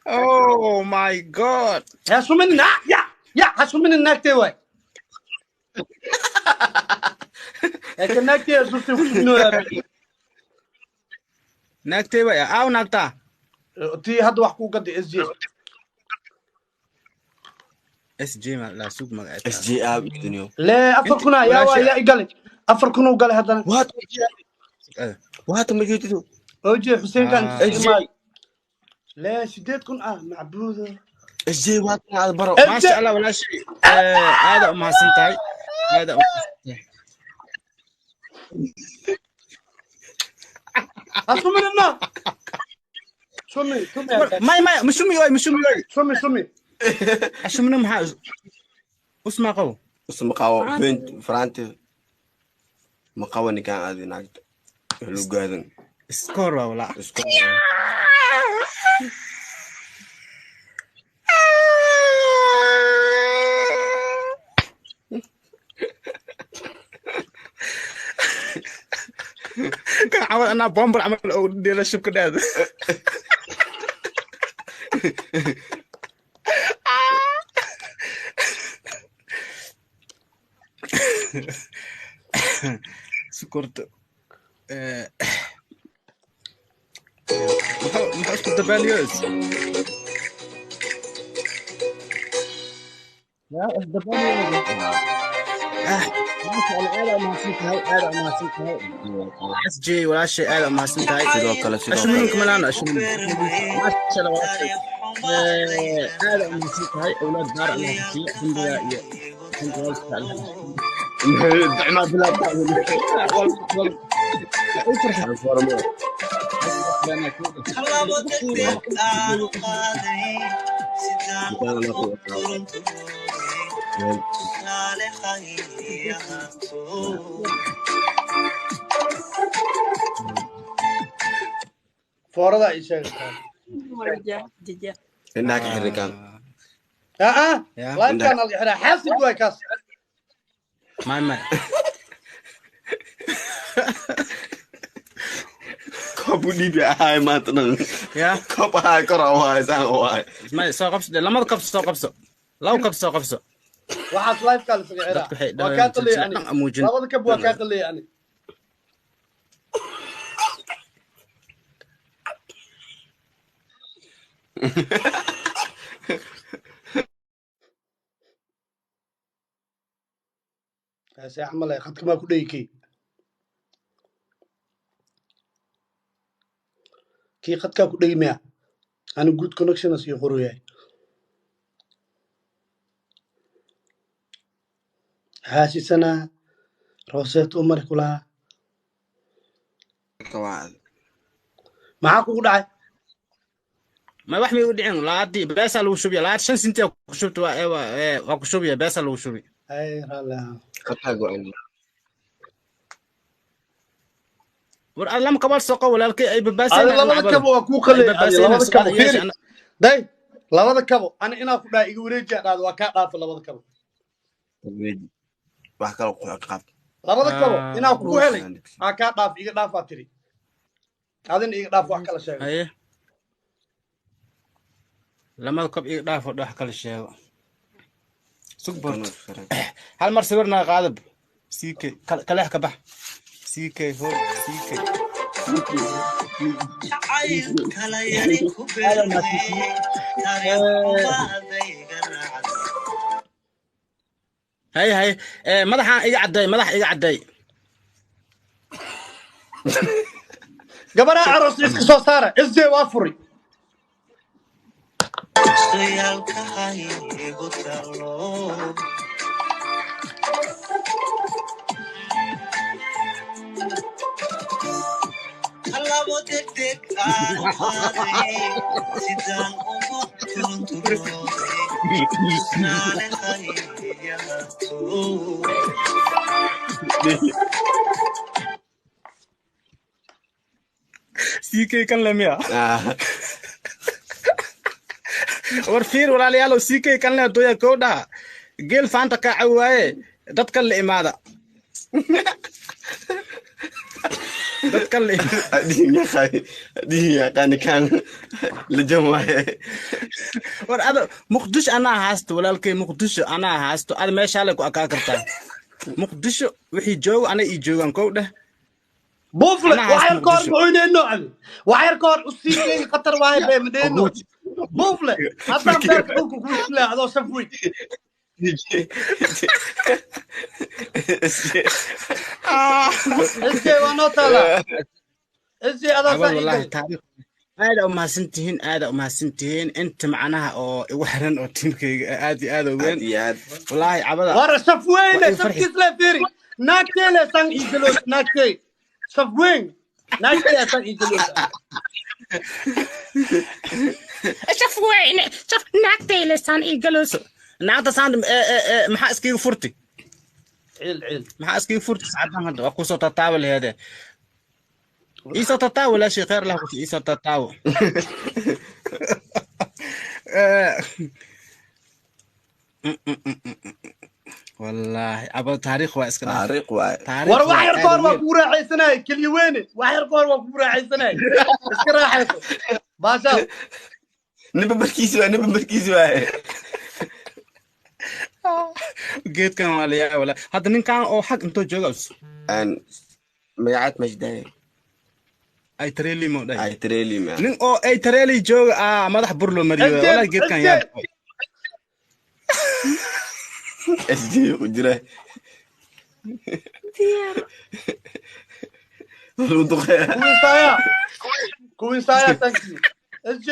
Oh my God. Ha suminin, ya ya, ha suminin, naagtay waay. Laakiin naagtay asurtay ku suminoyaa. Naagtay waay, aaw naagtaa. Tii hadda wax kuu gaday SJ. SJ ma la suug magaceeda. SJ aab idinyo. Lee 4000 ah yaa waa yaa igalay, 4000 uu galay haddana. Waat waat ma joogto. OJ Xuseen kan. Ah. SJ. Lee 8000 ah macbuuda. SJ waat aad baro. Maasha Allah walaashay, aada u mahadsan tahay, aada u mahadsan tahay. Ha suminina, sumi sumi. May mushumi waay, mushumi waay. Sumi sumi. Ashumina maxaa usmaa qabo? Usma qabo bent faraanti. Ma qabo ninkaan adi naagta. Wuxuu gaadan. Iskoor waa walaa. Isku. Kan camal anaa bombar camal oo dheela shubka dhaada. Sukorta maxaa isku dabaaliyoys? Yaa isdabaaliyoys. Ah, maasha Allah, aad aa umahadsan tahay, aad aa umahadsan tahay. SJ walaashay, aad aa umahadsan tahay. Sidoo kale, sidoo kale. Ashminka malaano ashminka. Maasha Allah walaashay. Aad aa umahadsan tahay, awlaad baar Allah ku siiyo, dambiga iyo inta waalidka Allah. Dacmaa bilaab. U farxay. Tallaabo degdeg aan u qaaday sidaan ugu turunturoobay tusaale hay ahaato. Foorada ay sheegaysaa. Jaja. Indhaha ka xir ninkaan. Ah. Ya. Livekan al xiraa, xaasid waay kaas. May. Koob u dhiibi ahaay maanta dhan. Ya. Koob ahaay kor u ahaay saan u ahaay. May soo qabso, lamada kab soo qabso. Laba kab soo qabso. Waxaas livekaa la isaga xiraa. Dadku waxay waa kaa dhahayaan taliyay silsilad ani dhan amuujin. Labada kab waa kaa taliyay ani. See camal eh, khadka maa ku dhegi kii kii khadkaa ku dhegi miya ani good connection sii qoruyahay haasisana roseet u mari kulaa maxaa kugu dhacay Ma wax may u dhicin laadii beesa lagu shubiya laad 5 sinti ku shubta waa ee waa ee waa ku shubiya beesa lagu shubi. Ay raalli ahaan. Khadkaa go'an. War aad lama kabal soo qabo walaalkay ay Adi babaasayna labada kabo waa kuu ay qalay adi babaasayna labada kabo su'aal yeesha fiiri ana day labada kabo ani inaa ku dhaha iga wareejiya dhahdo waa kaa dhaafa labada kabo. Wax kale ku qaab. Labada kabo inaa kugu helay Dhuus. aa kaa dhaaf iga dhaafaa tiri adina iga dhaaf wax kala sheego. Haye lamada kob iga dhaaf oo wax kala sheego sug borto hal mar sawirna qaadab CK kaleex ka bax CK hor CK. Jacayl kala yari ku beertay taariikh xumaadayga raacday. Hay hay ee madaxaan iga cadday madax iga cadday. Gabadha aroos iska soo saara sj waa furi. Sooyaalka haygu taalo talabo degdeg aan u qaaday sidaan ugu turunturooday tusnaale hayahaato. CK kan lemiya war fiir walaalayaalow CK kan le dooya kow dhaha geel faanta kaa cawi waaye dadkan la imaada dadkan la imaada. Adihin yaqaan adihin yaqaan kan la jam waaye. War ada Muqdisho anaa haasto walaalkay Muqdisho anaa haasto ada meeshaa le ku akaa kartaa Muqdisho wixii joogo ana ii joogaan kow dheh. Buufle anaa wax haasto yar ka hor Muqdisho. macuyneyno adi wax yar ka hor usiikeyga khatar waaye beemadeyno buufle haddaan beerka dhulka kuu dilaa adoo saf weyn. Sj waa noo taalaa sj adaa Cabad saa ii wallaahi galay. Taariikh aada u mahadsantihiin aada u mahadsantihiin inta macnaha oo igu xiran oo tiimkayga aad iyo aad u Aad weyn iyo aad. wallaahi cabada war saf weyne waa ii farxi. safkiis le fiiri naagtee le san ii galoos naagtee saf weyn naagtee san ii galoos. Shaf weyne shaf naagtayle saan ii galooso. Naagta saan maxaa iskiga furti? Ciil ciil. Maxaa iskiga furti sacadan hadda waa kusoo tataawa laheede iisoo tataawo laa shay khayr lah ku iisoo tataawo. Wallaahi cabada taariikh waa iska dhaaf. Taariikh waaye. Taariikh war wax waa yar ka aad hor u waa weyn. kugu raaxaysanaya keliya weyne wax yar ka hor waa kugu raaxaysanaya iska raaxayso baashaal. Ninba markiisi waaye ninba markiisi waaye. Geedkan waa la yaaba wallaahi hadda ninkan oo xag intoo jooga us Aan magacaad majdaye. Ay tareeli mo dhahay. Ay tareeli ma. Nin oo ay tareeli jooga ah madax bur loo mariyo sj wallaahi geedkan sj yaa SJ ku jira. Diyaar. Lagu duqeeyaa. Kuwinsaya kuwinsaya thank you sj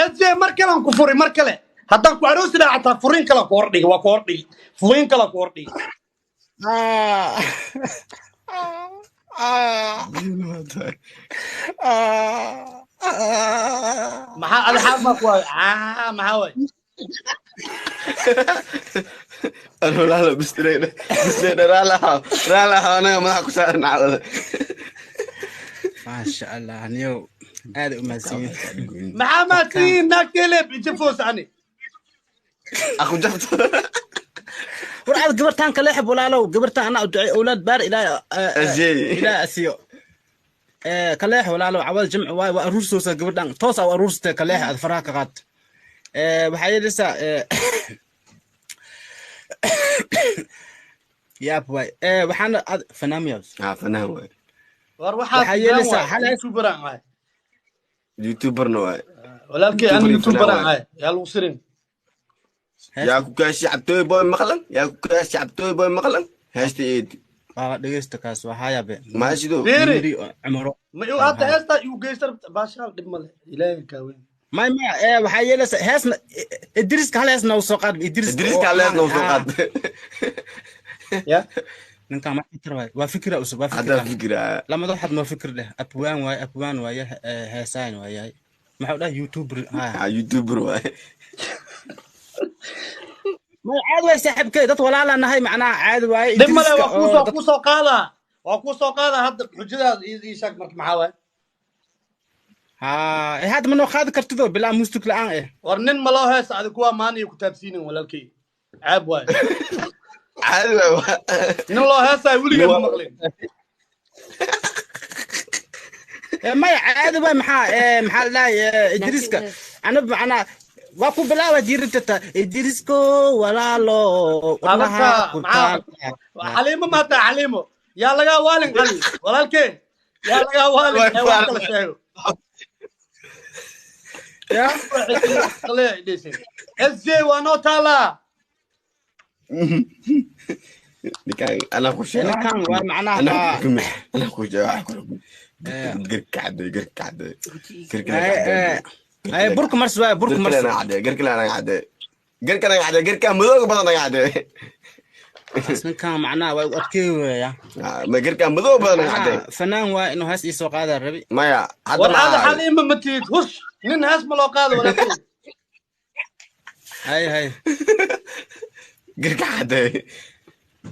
sj mar kale aan ku furi mar kale haddaan ku aroosi lahaa xataa furiin kale ku hordhigi waa ku hordhigi furiin kale ku hordhigi. Maxaa adi xaal maa ku waayo aa maxaa waay? Ano walaalo bistireedha bistireedha raalaha raalaha anaga madaxa ku saaran cawada. Maasha allah niyow aad u mahadsanyihiin. Maxaa maadsiin naagteele bijafoos ani. Aku jabto. War aad gabartaan kale xib walaalow gabartaan anaa u ducay awlaad baar ilaa SJ. Ilaa asiyo kaleex walaalow cawada jimci waay waa aruursoosa gabadhan toos aa u aruursatay kaleex aad faraha ka qaad waxaa yeelaysaa yaab waay waxaana aad fanaamiyas. Ha fanaan waay. War waxaas waxaa been yeelaysaa waay hal youtuberaan ahay. Youtuberna waay. Walaalkay ani YouTuber iyo fanaan youtuberaan waay. ahay yaa lagu sirin. Yaa ku kaashi cabtooy boy maqlan, yaa ku kaashi cabtooy boy maqlan heesta eedi. Waa dhegeysta kaas waxaa yabe. Maashido. Fiiri. Miri cumro. Ma iu hadda heestaa igu geysta rabta baashaal dhib male ilaahay kaaweyn. May may waxaa yeelaysa heesna Idriiska hal heesna u soo qaad Idriiska. Idriiska hal heesna u soo qaad. Ya ninkaan ma fikir waay, waa fikira cusub, waa hadda fikira. Fikira. Lamada waxaad noo fikir leh abwaan waay, abwaan waaye, heesaan waayahay, maxuu dhahay youtuber ha. Ah, youtuber waay. May caadi waay saaxiibkay, dad walaalaa nahay macnaha caadi waaye. Dhib male. Idriiska waa kuu oo soo dad kuu soo qaadaa, waa kuu soo qaadaa hadda xujadaada ii sheeg marka maxaa waay? Ha hadda ma noo qaadi kartido bilaa muusig la-aan eh. War nin ma loo heesa adi kuwaa maaniyo ku taabsiinin walaalkay, ceeb waay. Caadi waay. Nin loo heesaayo weligeed ma maqlin. Maya caadi waay, maxaa maxaa la dhahay Idriiska anab macnaa waa ku bilaawa jiritata Idriisko walaalo wadnaha Abarta ku maxaa taal. Xaliimo maataa xaliimo yaa lagaa waalin qali walaalkee yaa lagaa waalin ee wax kala sheego. Ya. SJ waa noo taalaa. Ninkaan anaa ku sheegay. Ninkan waa macnaha anaa waa ku xukumay, anaa ku sheegay wax ku xukumay. Garka cadday, garka cadday, garka cadday. Ay burka mars waay, burka garka mars. Naga cadday, garka naga cadday, garka naga cadday, garka madowga badan naga cadday. Ninkan macnaha waa u adkeey weya. Ah, ma garka madow badan naga cadday. Macnaha fanaan waa inuu hees ii soo qaadaa rabi. Maya hadda war aada ma xaliimo ma tihid hush nin hees ma loo qaado walaalkee. Hay hay. Garka cadday.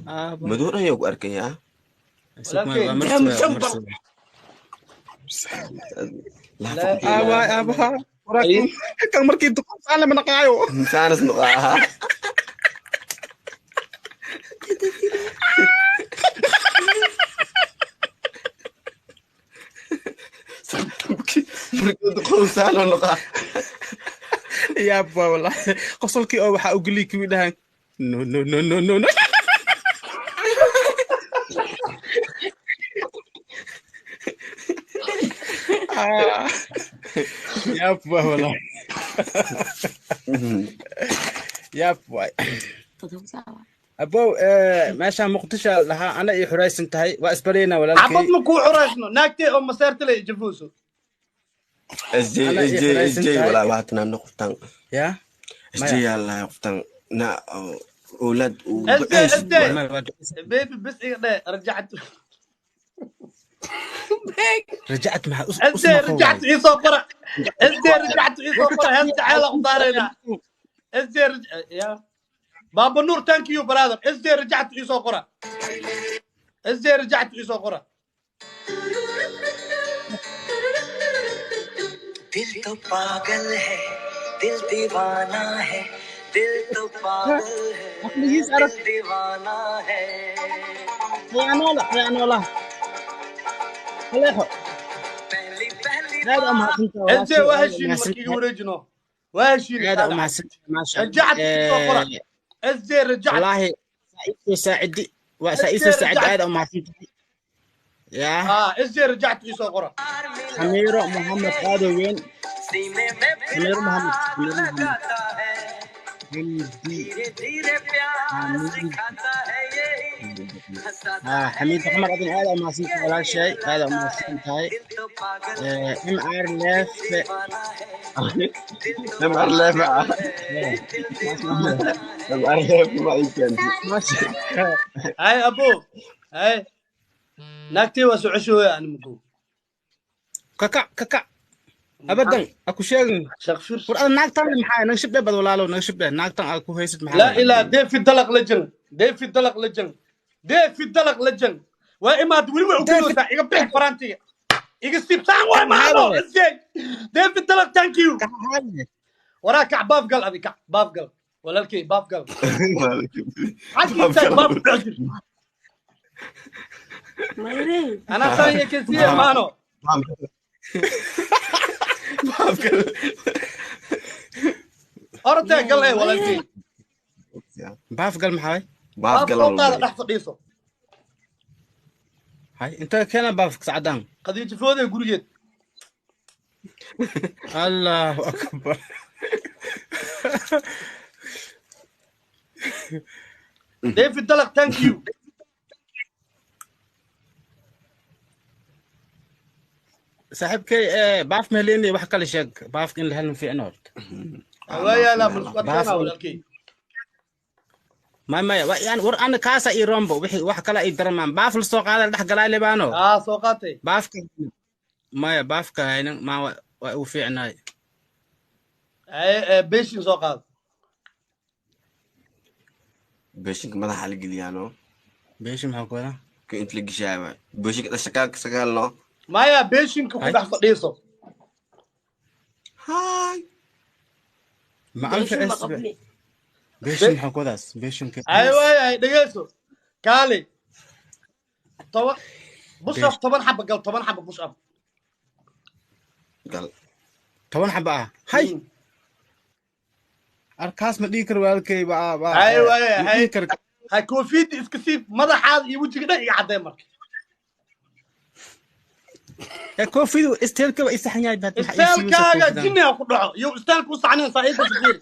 Aaba. Madow dhan yaa ku arkaya. Waa mars waay, waa mars waay. Aaba aaba. Kan markii duqoon saan lama naqaayo. Saanas noqaa. Markii duqoon saano noqaa. Yaab waa wallahi qosolkii oo waxaa u geliy kuwii dhahan no no no no no no. Ah, yaab waa wallahi yaab waay. Abow meeshaan Muqdisho lahaa ana ii xuraysan tahay, waa isbarayna xabad walaalkay. Ma kuu curaysno naagtee oo maseerta le jafuuso. SJ Ana ii SJ xuraysan SJ tahay. Walaa waxaa tanaa qoftan. Ya. SJ yalla qoftan na awlaad uu SJ duceysi. SJ. Baby bes iga dhe rajactu. Rajacت مع SJ rajactu ii soo qora, SJ rajactu ii soo qora, hees jacayl aan u daaraynaa. SJ ya Baba Nuur, thank you brother. SJ rajactu ii soo qora, SJ rajactu ii soo qora. दिल तो पागल है, दिल दीवाना है, दिल तो पागल है, दिल दीवाना है। Khiyaanoola khiyaanoola haleexo. पहली पहली Aad u mahadsantahay SJ waa heshiin markii iga wareejino waa heshiin. Aad u mahadsantahay, maasha. Rajactu ii soo qora, SJ rajactu. Wallaahi saa saacidi waa saa isoo saacidi, aad u mahadsantahay ya. Ah, SJ rajactu ii soo qora. Samiiro Mohamed aad u weyn. सीने में फिर Samiiro Mohamed, आग Samiiro Mohamed. लगाता है, Hamdi. धीरे धीरे प्यार Hamid. सिखाता है, यही हंसाता Ah, है, Xamiid Maxamed adin aad u mahadsantahay walaashay, aad u mahadsantahay. दिल तो पागल MR Leef. दीवाना है, दिल तो MR Leef. दिल दीवाना है। MR Leef ma ii keentay. Hay abo hay naagtee waa soo ceshooya ani mugo. Kakac kakac abadan ha ku sheegin. Shaqfir. War ada naagtan maxaa naga shibdhe bad walaalow, naga shibdhe naagtan aad ku haysid maxaa? لا إله ديف الدلق لجن ديف الدلق لجن ديف الدلق لجن وإما تقولي وعقولوا إيجا بيح فرانتي إيجا سيبسان واي ما هذا إزاي ديف الدلق ثانك يو وراك باف قل أبي كع باف قل ولا الكي باف قل عادي باف قل. أنا ثانية كثير مانو. أرتي قل إيه ولا الكي. Baaf gal maxaa waay? Baaf باف gal. قل طالع تحت قيصه. Hay inta keena baafka sacdaan. قضية فوضى قريت. Allahu akbar. David Dalaq, thank you. Saaxiibkay baaf meelini wax kale sheeg, baafka in la helin fiicna horta. Waa la musqatana walaalkay. Ma maya yani war ana kaasa ii rombo wixii wax kale ii daramaan baaf la soo qaada dhex galaa libaano. Soo qaatay. Baafka maya, baafka haynan ma waa u fiicnaay. Ay beeshin soo qaad. Beeshinka madaxa la geliyaano. Beeshin maxaa ku wadaa? Ka inta la geshaay waay. Beeshinka dhashakaanka sagaalno. Maya, beeshinka ku dhex fadhiiso. Haay. Ma Beeshin ma anfacis qabni. Beeshin maxaa ku wadaas beeshinka? Ay waay, dhegeyso. Kaali. 10 push up, 10 xaba gal, 10 xaba push up. Gal. 10 xaba ah hay arkaas ma dhihi karo walaalkay baa. Ay waay, ma hay. dhihi karo. Hay koofiyadda iska siib, madaxaada iyo wejiga dhan iga caddee marka. Koofidu isteelka waa isaxan yahay baad maxaa ii siiyeysaa Istaalkaaga koofidan? Jinni ha ku dhaco. Yo istaalka u saxnayn saaxiibka safiir.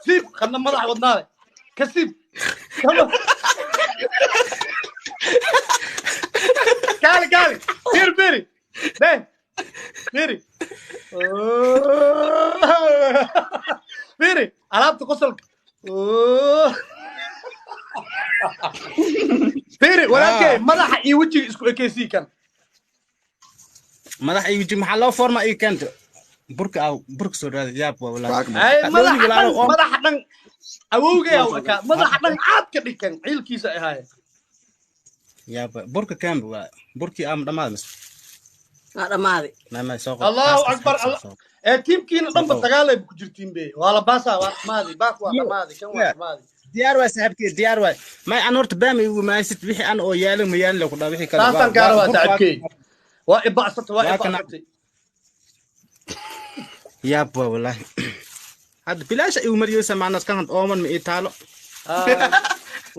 Siib qadna madax wadnaale. Ka siib. Kama. Kaali kaali. Fiir fiiri. Deh. Fiiri. Fiiri. Alaabta qosolka. Fiiri walaalkay, madaxa iyo wejiga isku ekeysii kan. Madax iyo weji maxaa loo forma ii keento? Burka aa burka soo raadi, yaab waa walaahi. Ay madaxa weliga dhan walaalo oo madaxa dhan awowgay aw ekaa, madaxa dhan caad ka dhigan ciilkiisa ay ahaayeen. Yaab, burka keenba waa burkii ama dhamaad mise? Waa dhammaaday. Ma soo qor. Allahu Kaaskaas akbar. soo Allah soo. Ee tiimkiina dhanba Soo. dagaalay ku jirtiin be, waa la baasaa, waa dhamaaday, baaf waa dhamaaday, kan waa dhamaaday. Diyaar waay saaxiibkay, diyaar waay. May aan horta baam igu maasid wixii aan oo yaalin ma yaalin ku dhaa wixii kale. Saasaan gaara waa saaxiibkey, waa iba'satay, waa Waa kana- iba'satay. Yaab waa walaahi, hadda bilaasha igu mariyeysa macnaas kan ooman ma ii taalo.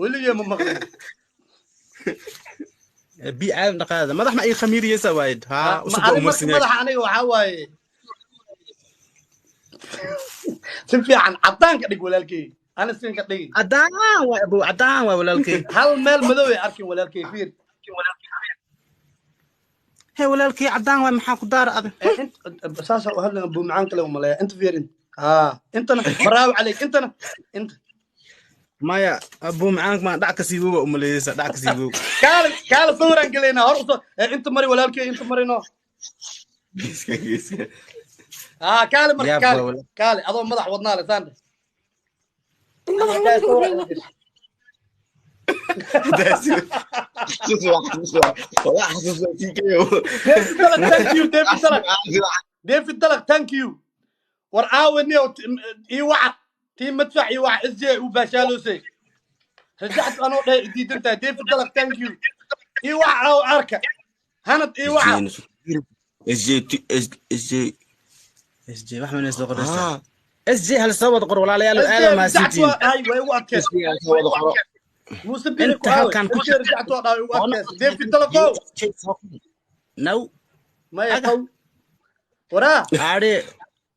Weligee ma maqlin. Bi caalam dhaqaada madax ma ii khamiiriyeysa waayid haa Ma usub adi marka umarsineed. Madaxa aniga waxaa waaye si fiican caddaan ka dhig walaalkey, ana sin ka dhigi. Cadaan waay abow, cadaan waay walaalkay. Hal meel madow ay arkin walaalkey, fiir. Hee walaalkay, cadaan waay, maxaa ku daara adag? Ee, saasa u hadlana buu macaan kale umaleeya. Inta fiirin haa, intana baraawi caleyk, intana inta. Maya abuu macaanka maa dhac ka siibow baa umaleeyeysa, dhac ka siibow. Kaale kaale, sawiraan gelaynaa hor usoo inta mari walaalkey, inta marino. Geeska geeska. Haa kaale marka. Yaab Kaale waa walaal. Kaale adoo madax wadnaa le saan. Madax. Waa xasuus TKO. David Dalaq, thank you. David Dalaq, David Dalaq, thank you. War caawini oo ii waca tii madfac, ii waca SJ u baashaalose rajactu anoo dhehe diidan tahay. David Dalaq, thank you. Ii waca caaw arka hanad ii waca. SJ SJ. SJ wax mana soo qoraysaa? SJ hal soo wada qor walaalayaal, aad mahadsantihiin. Ay way ugu adkeys Muuse Biri ku Inta aaway. halkan ku SJ rajactu waa dhaaway ugu adkeys David Dalaqow. Now. Maya qaw waraa. Aare.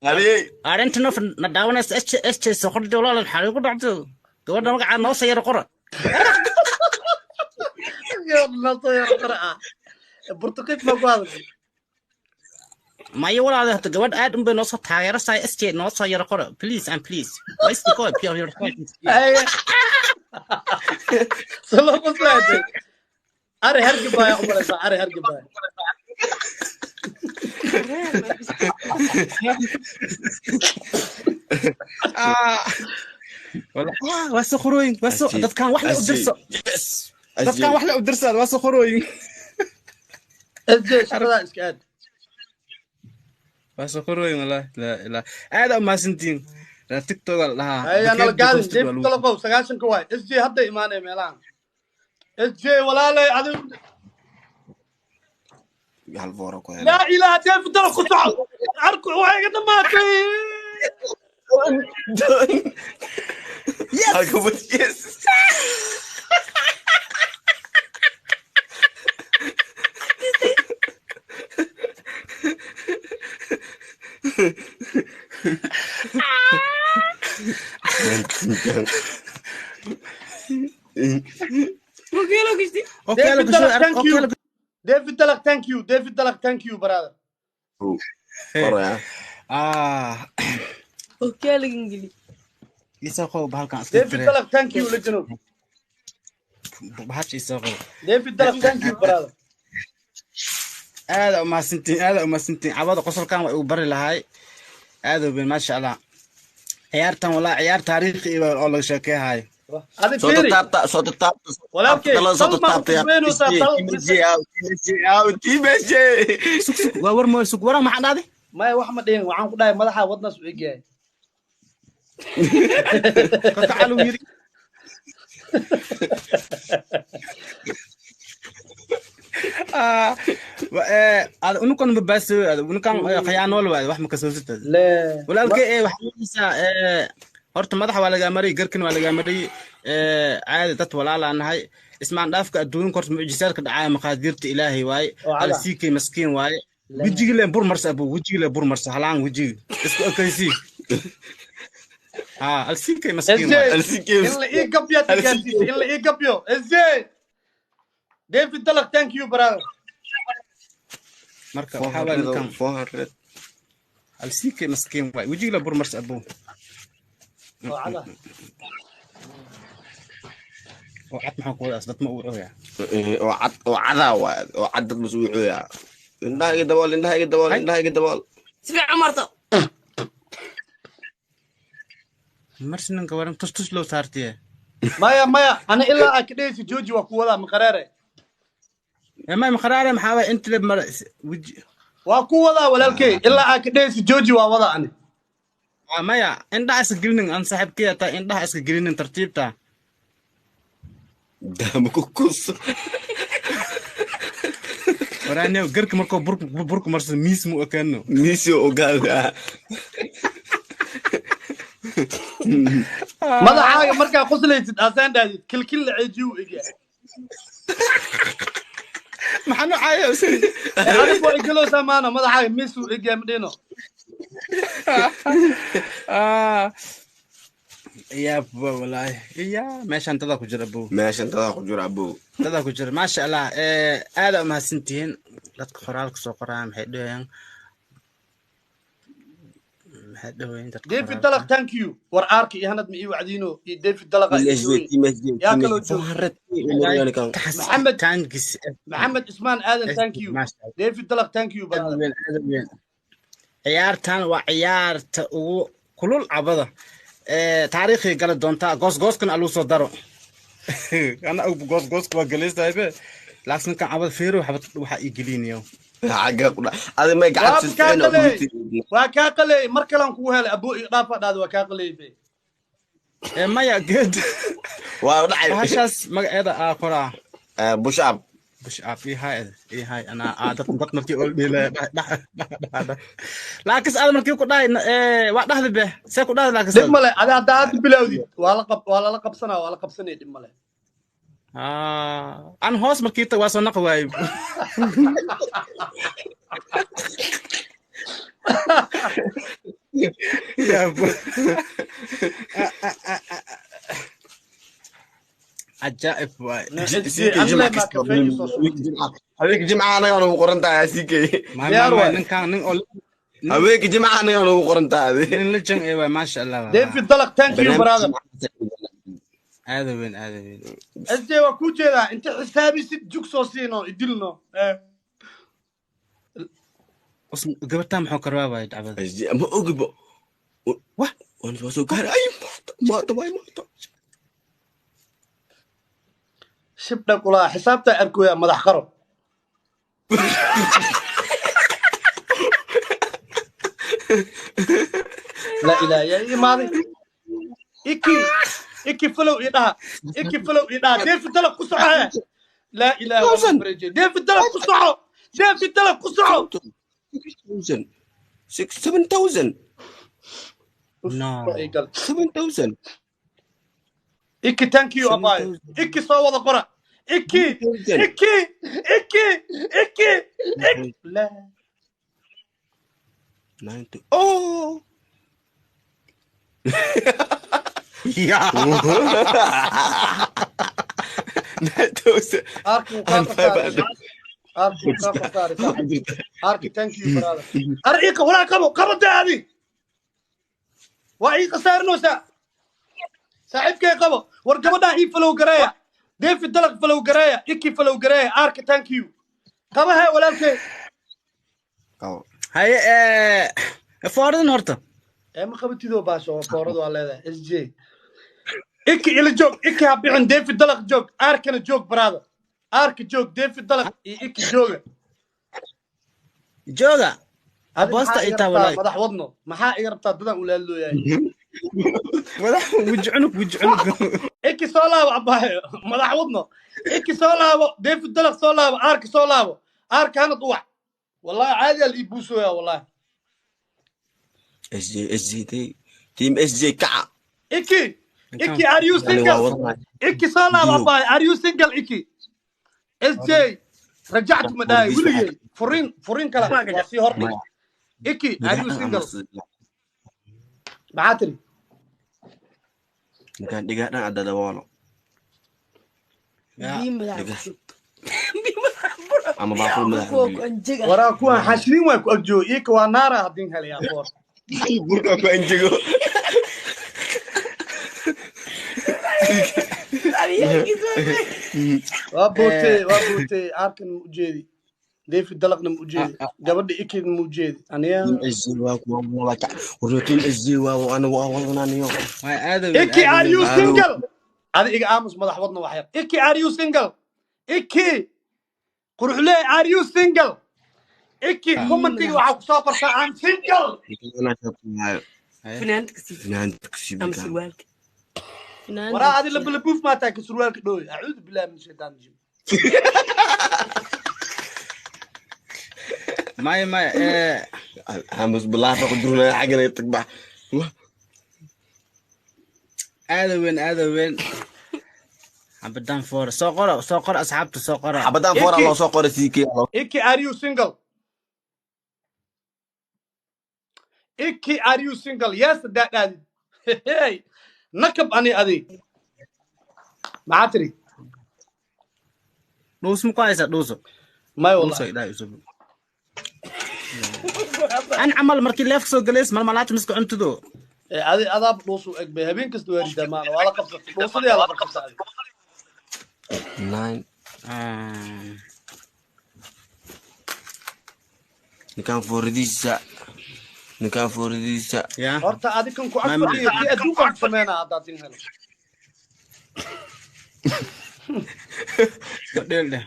Haliyey. Arrinta na daawanaysa SJ SJ soo qordi walaal, maxaa igu dhacdo gabadha magacaa noo sayar qora. Burtuqiis ma ku hadashay? Maya walaal, horta gabadh aad unbay noo soo taageerasahay, SJ noo soo yara qora, please and please. Waysti ko pure your. Salo qoslaatay, ari hargabaya u malaysaa, ari hargabaya. Waa soo qorooyin, waa soo dadkan wax la u dirso, dadkan wax la u dirsaad, waa soo qorooyin. SJ shaqadaa iska aad. Waa soo qorooyin wallahi, laa ilaa aad aa umahadsantihiin. TikTok la dhahaa. Haya nala gaadin. David Dalaqow 90-ka waay. SJ hadda imaanaya meelahan. SJ walaalay adi. Hal foora ku helay. Laa ilaaha, David Dalaq ku soco arku, waxay iga dhamaatay. Yes. Yes. Okiyaalo gashti. Okiyaalo David Dalak, gasho thank you. okiyaalo. David Dalak, thank you. David Dalak, thank you, brother. Qoraya. Ah. Okiyaalo gingili. Isoo qow bahalkan iska David tire. Dalak, thank you, legend. Bahasha isoo qow. David Dalak, thank you, brother. Aada umahadsantiin, aada umahadsantiin. Cabada qosolkan waa igu bari lahay, aada u weyn, maasha Allah. Ciyaartan walaa ciyaar taariikhi oo laga sheekeehayo. Adi Soo fiiri. taabta, soo taabta. Walaalkay, soo tal maa taabta. ku weynaysaa, tal. TMJ. Sug, sug, waa war mooy, sug waran. Maxaa dhahday? Maya, wax ma dhihin. Waxaan ku dhahay madaxa wadnaas u egyahay. Kakacalu yiri. Ah, ada unukan babaaso, ada unukan khiyaanool waay, wax ma kasoo sitad. Le. Walaalkay, waxaa yeelaysaa, horta madaxa waa lagaa mariyay, garkin waa lagaa mariyay. Caadi dad walaalaa nahay, ismaan dhaafka adduunka. Horta mucjisaadka dhacaya maqaadiirta Ilaahay waaye. Oo cada. Alsiikay maskiin waaye. Wejigi leen bur marsa, abu, wejigi leen bur marsa, halaan wejigi isku ekaysi. Ha, alsiikay maskiin waaye. SJ, in la ii gabyo aad gaarsiisay, in la ii gabyo. SJ, David Dalak, thank you, brother. Marka waxaa waaye ninkan 400. Alsiikay maskiin waaye, wejigi leen bur marsa, abu. Oo cada. Oo cad, maxaa ku wadaas dad ma uu ogaa. Oo cad, oo cadaa waay, oo cad dad masuucuya. Indhaha iga dabool, indhaha iga dabool, indhaha iga dabool. Si fiican marto. Marsi ninka waran tus tus loo saartiye. Maya, maya, ana ilaa aad ka dhehaysa jooji waa ku wadaa maqareere. Ma maqaraare, maxaa waaye inta le mar weji. Waa ku wadaa, walaalkay, ilaa aad ka dhehaysa jooji waa wadaa ani. Ah, maya, indhaha iska gelinin aan saaxiibkay taa, indhaha iska gelinin, tartiibta. Daama ku kus. Waraaniyo garka markuu burku burku marsa miis mu ekaano. Miisio ogaada. Madaxaaga markaa qoslaysid asaan dhahdid kilkil la ceejiyu u egyahay. Maxaa nocaayo? Adigu waa igaloosaa maana madaxaaga miis uu egyahay madhino. Ah, ya walaahi, iya, meeshaan dadaa ku jira, abow. Meeshan dadaa ku jira, abow. Dadaa ku jira, maasha Allah. Aada umahadsantihiin dadka qoraalka soo qoraya. Maxay dhahayaan? Maxay dhahayaan dadka David qoraalka? Dalak, thank you. War aarka iyo hanad ma ii wacdiino iyo David Dalaka. Yaa kaloo jooga? Maxamed. Thanks. Maxamed Ismaan Aadan, thank you. Maasha Allah. David Dalak, thank you, brother. Aad weyn, aad weyn. Ciyaartan waa ciyaarta ugu kulul cabada ee taariikhii gali doontaa. Goosgooskan aluu soo daro, ana og goosgooska waa gelaystahay, laakiin ninkan cabada feero waxba waxaa ii gelinayo. Xagga ku dhac adi may Waa gacan kaa qaleey, waa kaa qaleey. Mar kalaan kugu helay, aboo ii dhaafa dhaada, waa kaa qaleey be. Ee, maya, geed waa dhacay. Bahashaas magaceeda aa qoraa. Push up. Push up ii hay, ii hay. Anaa aa dad dad markii oo dheelaya dhax dhax dhax, laakiin aad markii ku dhahay waa dhahdi be, see ku dhahdi laakiin. Dhib male, adi haddaa hadda bilowdid waa la qab, waa lala qabsanaa, waa la qabsanaya, dhib male. Ah, an hoos markii tag waa soo naqi waaye. Cajaa'ib waay. Habeenka jimca anaga nagu qoran tahay, CK. Diyaar waay. Ninkan nin oo Habeenka jimca anaga nagu qoran tahay. Nin la jan ee waay, maasha Allah. David Dalak, thank you, brother. Aada weyn, aada weyn. SJ, waa kuu jeedaa, inta xisaabisid jug soo siino idilno. Gabartaa muxuu karwaa waay dacbada? Ma ogibo. Wah. Waan soo gaaray. Ay, maanta maanta waay maanta. Shibdha kulaa xisaabtaa arkooyaa madax qaro. La ilaha yaa ii imaaday. Iki iki follow ii dhaha, iki follow ii dhaha. David Dalak, ku soco he. Laa ilaha Thousand. wala. David Dalak, ku soco. David Dalak, ku soco. 6,000, six, 7,000. No. Waa ii gal. 7,000. Iki, thank you, abaayo. Iki soo wada qora, iki iki iki iki iki la. 90. Oh. Arki wuu kaa khasaaray. Arki wuu kaa khasaaray saaxiib. Arki, thank you brother. Ar iiqa walaa qabo qabo daadi. Waa ii khasaarinaysaa. Saaxiibkay qabo. War gabadhaan ii follow gareeya. David Dalaq follow gareeya. Iki follow gareeya. Arki, thank you. Qabaha walaalkay. Haye, foораdan horta. Ee ma qabatidoo baasho fooradu waa leedahay SJ. Iki ila joog, Iki ha bixin, David Dalaq joog, Arkana joog brother. Arka joog, David Dalaq iyo Iki jooga. Jooga. Adi Boosta maxaa iga itaa rabtaa walahi. Madax wadno maxaa iga rabtaa dadaan ulaalooyahay? Madax weji cunug, weji cunug. Iki soo laabo abaayo, madax wadno. Iki soo laabo, David Dalaq soo laabo, Arka soo laabo. Arka hanad uwac. Wallahi caadi aa la ii buusooyaa wallahi. SJ SJ team SJ kaca. Iki, Iki, are you Ani waa single? wadanaa. Iki soo laabo Dio. abaayo, are you single Iki? SJ rajactu ma dhahay weligay furiin furiin kale waa sii hordhig. Iki, are you single? Maxaa tiri? Ninkaan dhigaa dhan adda daboolo. Biyo madaxa Dhiga. ku shubto. Biyo madaxa bura. Ama baaqul madaxa Kuwa ku ku anjega. Waraa kuwan xashriin waa ku agjoogo ika waa naara haddin helayaa boor. Geliyo. Burka ku anjego. Waa bootee, waa bootee. Arkan ma ujeedi, David Dalaqna ma ujeedi, gabadha Ikidna ma ujeedi aniya. Team SJ waa kuwa waa kac. Warro team SJ waa ana waa wadanaa. Waa aad weyn. Iki, are you Alo. single? Adi iga aamus madax wadna wax yar. Iki, are you single? Iki quruxlee, are you single? Iki, commentiga waxaa kusoo qortaa I'm single. Funaanad ka sii. Finaanad ku sii. Ama surwaalka. Funaanad Waraa ka adi sii. Labalabuuf maa tahay ka surwaalka dhooy. Acuudu billahi min shaytaan rajim. Maya maya Hamus bilaafa ku durna xagana tagbax. Aad weyn, aad weyn. Xabadaan foora soo qora, soo qora asxaabta, soo qora. Xabadaan foora Iki. Loo soo qoray CK. Iki, are you single? Iki, are you single? Yes, that dhaadid. Hey, nakab ani adi. Maxaa tiri? Dhuus ma ku haysaa dhuuso? May Dhuuso wallahi. Idhaa cusub an camal markii leefka soo galays malmalaata miska cuntudo. Ee, adi adaab dhuusu eg bay habeen kasta waa ridaa maana waa la qabsatay dhuusadii la qabsatay. Nine. Ninkaan fooradiisa. Ninkaan fooradiisa. Ya. Horta adi kan ku ag Ma- fadhiyo kii adduunkaan ku sameynaa haddaad in helo. Dheel dheh.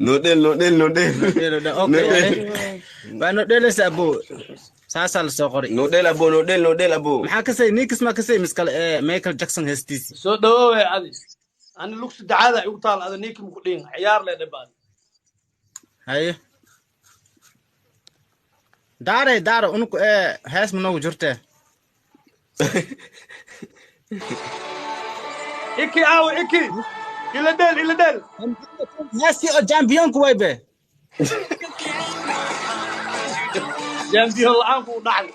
No dheel, no dheel, no dheel. Dheel dheh, okay. Waa no dheelaysa abo, saasaa la soo qoray. No dheel abo, no dheel, no dheel abo. Maxaa kasay ninkis maa kasay miskale ee Michael Jackson heestiisi. Soo dhawoowe adi ani lugsi dacaada igu taal ada ninki muku dhihin ciyaar le dhibaad. Haye, daare daare unku ee hees ma noogu jirtee? Iki aawe, Iki ila dheel, ila dheel. Heestii oo championku way be. Jaambiyo la-aan kuu dhacay.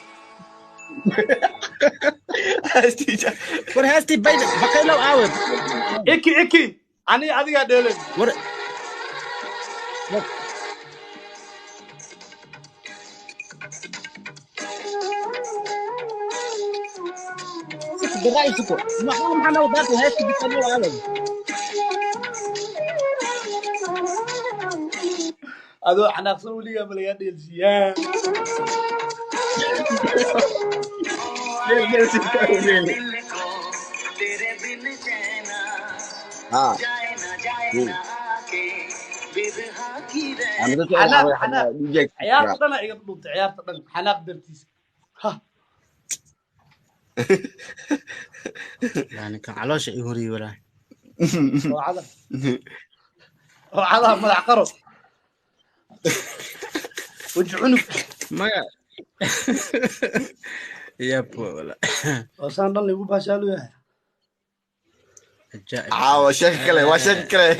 War heestii bayda bakaylow aawe. Iki, Iki, ani adigaa dheelen. War daqaa'isuko maxaa maxaa noogu daartay heestii bakaylow aawe? Adoo xanaaqsan weligaa ma lagaa dheelsiiyaa? दिल को तेरे बिन चैना Ha. जाए ना जाए ना आके बिरहा की Ama Raina. dadka Xanaaq waxaa xanaaq DJ. Ciyaarta dhana iga dhuntay, ciyaarta dhan xanaaq dartiisa ha. Yani kan caloosha i horiye walaa. Oo cada oo cadaha madax qaro weji cunug. Maya yab wala. Oo saan dhan lagu baashaalu yahay. Ajaa'ib. Caawa sheeko kale, waa sheeko kale.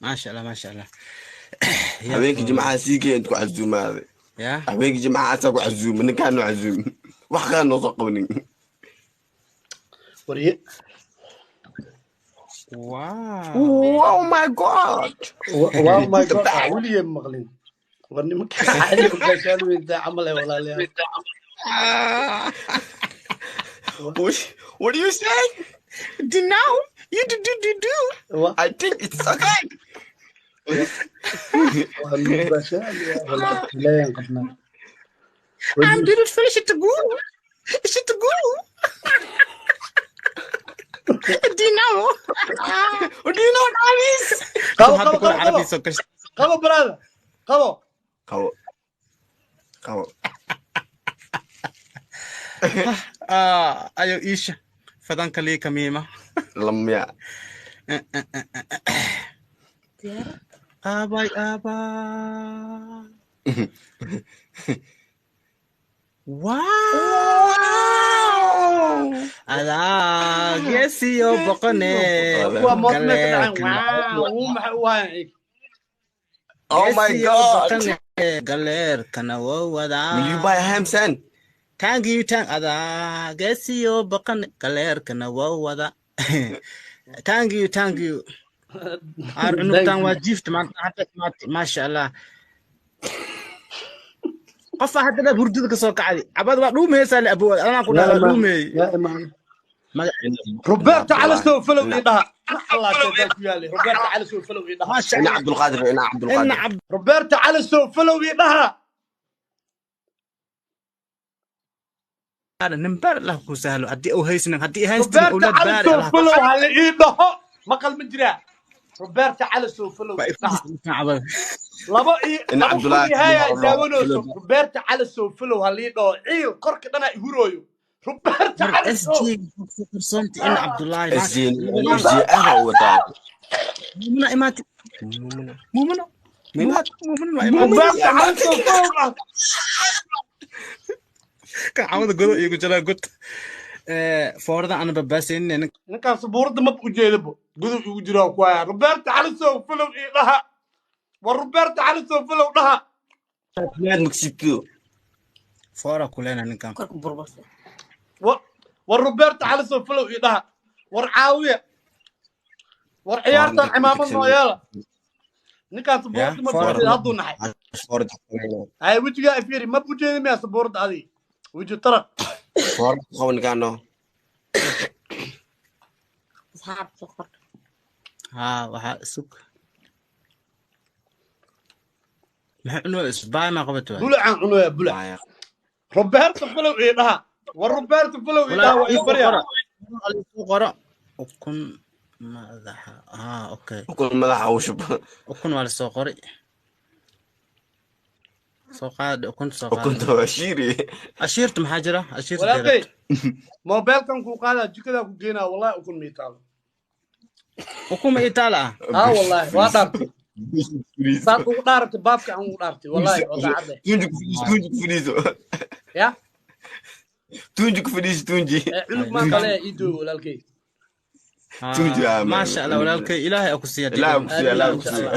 Maasha Allah, maasha Allah. Habeenkii jimcaha CK inta ku casuumaaday. Ya. Habeenkii jimcaha asaa ku casuuma, ninkaanu casuum. Wax kale noo soo qabanin. Wariye. Wow. Oh my God. Wow my God, weligay ma maqlin. War nimanka caadi u gaashaan weyntaa camal ee walaalayaal. What do you say? Do now you do do do do. I think it's okay. Waa lagu gaashaan walaalayaal qabnaa. I'm didn't finish it to go. Is it to go? Do you know? Do you know what that is? Qabo qabo qabo qabo qabo brother qabo. Qabo. Qabo. Ayo isha fadanka lii kamiima. Lamya. Abay abay. Wow! Adaa geesiyo boqone. Kuwa mood meesha dhaceen wow maxay u hayaan. Oh my God. Galeerkana waa wadaa. Will you buy a ham san? Thank you, thank adaa geesiyo boqone galeerkana waa wadaa. Thank you, thank you. Ar cunugtan waa jiifta maanta maasha Allah. Qof hadda hurdada ka soo kacday cabad waa dhuumeysaa le abood anaa ku dhaha dhuumeey yaa imaan Roberto Calasow follow ii dhaha Allah sheegan ku yaalay Roberto Calasow follow ii dhaha ina Cabdulqaadir ina Cabdulqaadir Roberto Calasow follow ii dhaha ana nimbar lah ku sahlo hadii uu haysan hadii haystin Roberto awlad baari Calasow follow hal ii dhaho maqal ma jiraa Roberto Calasow follow ii dhaha laba ii ina Cabdulaahi haya daawanayso Roberto Calasow follow hal ii dhaho ciil korka dhana i hurooyo Roberto Calasow SG qarsoonti in Cabdulaahi SG SG ah oo wataa mumuna imaati mumuna mumuna mumuna waa imaati Roberto Calasow follow ka cawada godo iigu jiraa god foorada ana babaasayn ninkaan sabuurada maba u jeedabo godow igu jiraa ku haya Roberto Calasow follow ii dhaha war Roberto Calasow follow dhaha maad magsito foora kuleena ninkan korka burbursa war Roberto Calasow follow ii dhaha war caawiya war ciyaartan cimaamad noo yeela ninkaan sabuurada maba u jeeda hadduu naxay foorada hay wejigaa ifiiri maba u jeeda miyaa sabuurada adiga weji taraq foorada qabo ninkaan no asxaabta qorka haa waxaa isug maxay cunoo isbaay maa qabato waay bulacaan cunoyaa bulac Roberto follow ii dhaha war Roberto follow ii dhaha waa ii baryaa soo qoro ukun madaxa haa okay ukun madaxa u shub ukun waa la soo qoray soo qaad ukun soo qaad ukunta waa shiiri ashiirta maxaa jira ashiirta walaalkay moobeelkan kuu qaadaa jikadaa ku geenaa wallahi ukun mii taalo ukun ma ii taal ah haa wallahi waa dhaartay saad ugu dhaaratay baabka aan ugu dhaartay wallahi oo daacadde tunji ku fadhiiso tunji ku fadhiiso ya tunji ku fadhiiso tunji cunug maan kale ii doogo walaalkay tunji ah maasha Allah walaalkay ilaahay ku siiya ilaahay ku siiya ilaahay ku siiya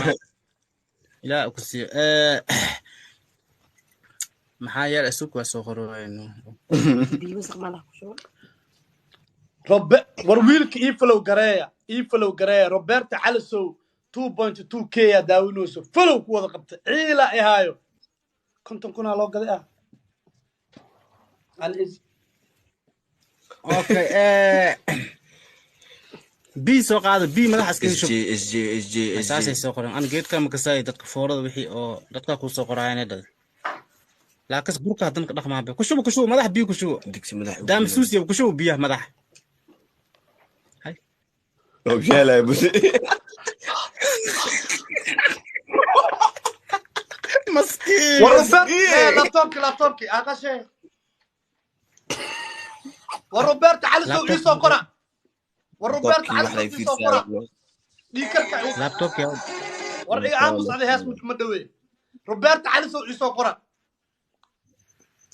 ilaahay ku siiya maxaa yeelay isug waa soo qorowayno biyo wasaq madaxa ku shuban Robe war wiilka ii follow gareeya ii follow gareeya Roberto Calasow 2.2k yaa daawanayso follow ku wada qabta ciila i haayo 50,000 aa loo gaday ah Al is okay b soo qaado b madaxa iskaga shub SG SG SG saasay SG soo qoreen an geedka ma kasaay dadka foorada wixii oo dadka ku soo qoraayeen dhad laakas burka hadan ka dhaqmaa be ku shubo ku shubo madax biyo ku shubo digsi madaxa daam suusiya ku shubo biyaha madax hay oo jeelay bus maskiin war Roberto laptopki laptopki aqashe war Roberto Calasow ii soo qora war Roberto laptopkii wax Calasow lay ii soo qora fiirsanayaan dhiikarka laptopka war iga aamus adi hees ma dhaweey Roberto Calasow ii soo qora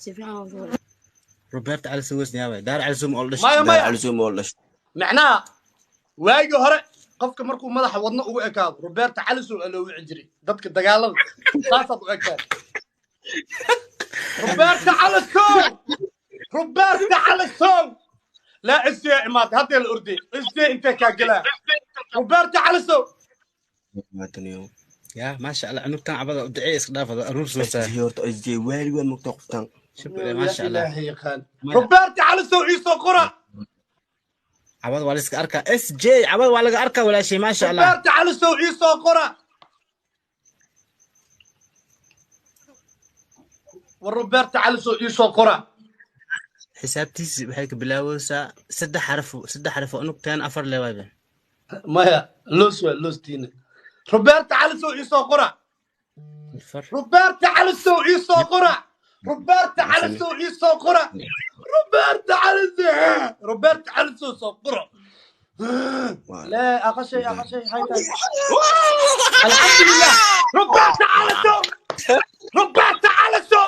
si fiican u soo Roberto Calasow wasniyaa daar Calasow oo dhashay maya daar maya Calasow ma dhashay macnaha waagii hore qofka markuu madaxa wadno ugu ekaado Roberto Calasow aa loo wici jiray dadka dagaalada saasaad u egtahay Roberto Calasow روبرتا على السو. لا اسي عماد هاتي الاردي اسي انت كاقلا روبرتا على السو. يا ما شاء الله عنوكتان عبada ducee iska dhaaf aruur soo saar. SJ horta SJ waali waa mugta qoftan. ما شاء الله. إلهي قال روبرتا على السو عيسو قرا. cabada waa la iska arkaa SJ cabada waa laga arkaa walaashay ما شاء الله. روبرتا على السو عيسو قرا. والروبرتا على السو عيسو قرا. xisaabtiisi waxay ka bilaabaysaa saddex xaraf saddex xaraf oo unugtaan afar leewaabe. maya loos waa loos tiina. روبرتا على السو عيسو قرا. afar. روبرتا على السو عيسو قرا. روبرتا على السو عيسو قرا. روبرتا على السو روبرتا على السو سو قرا. لا اقل شيء اقل شيء هاي الحمد لله. روبرتا على السو روبرتا على السو.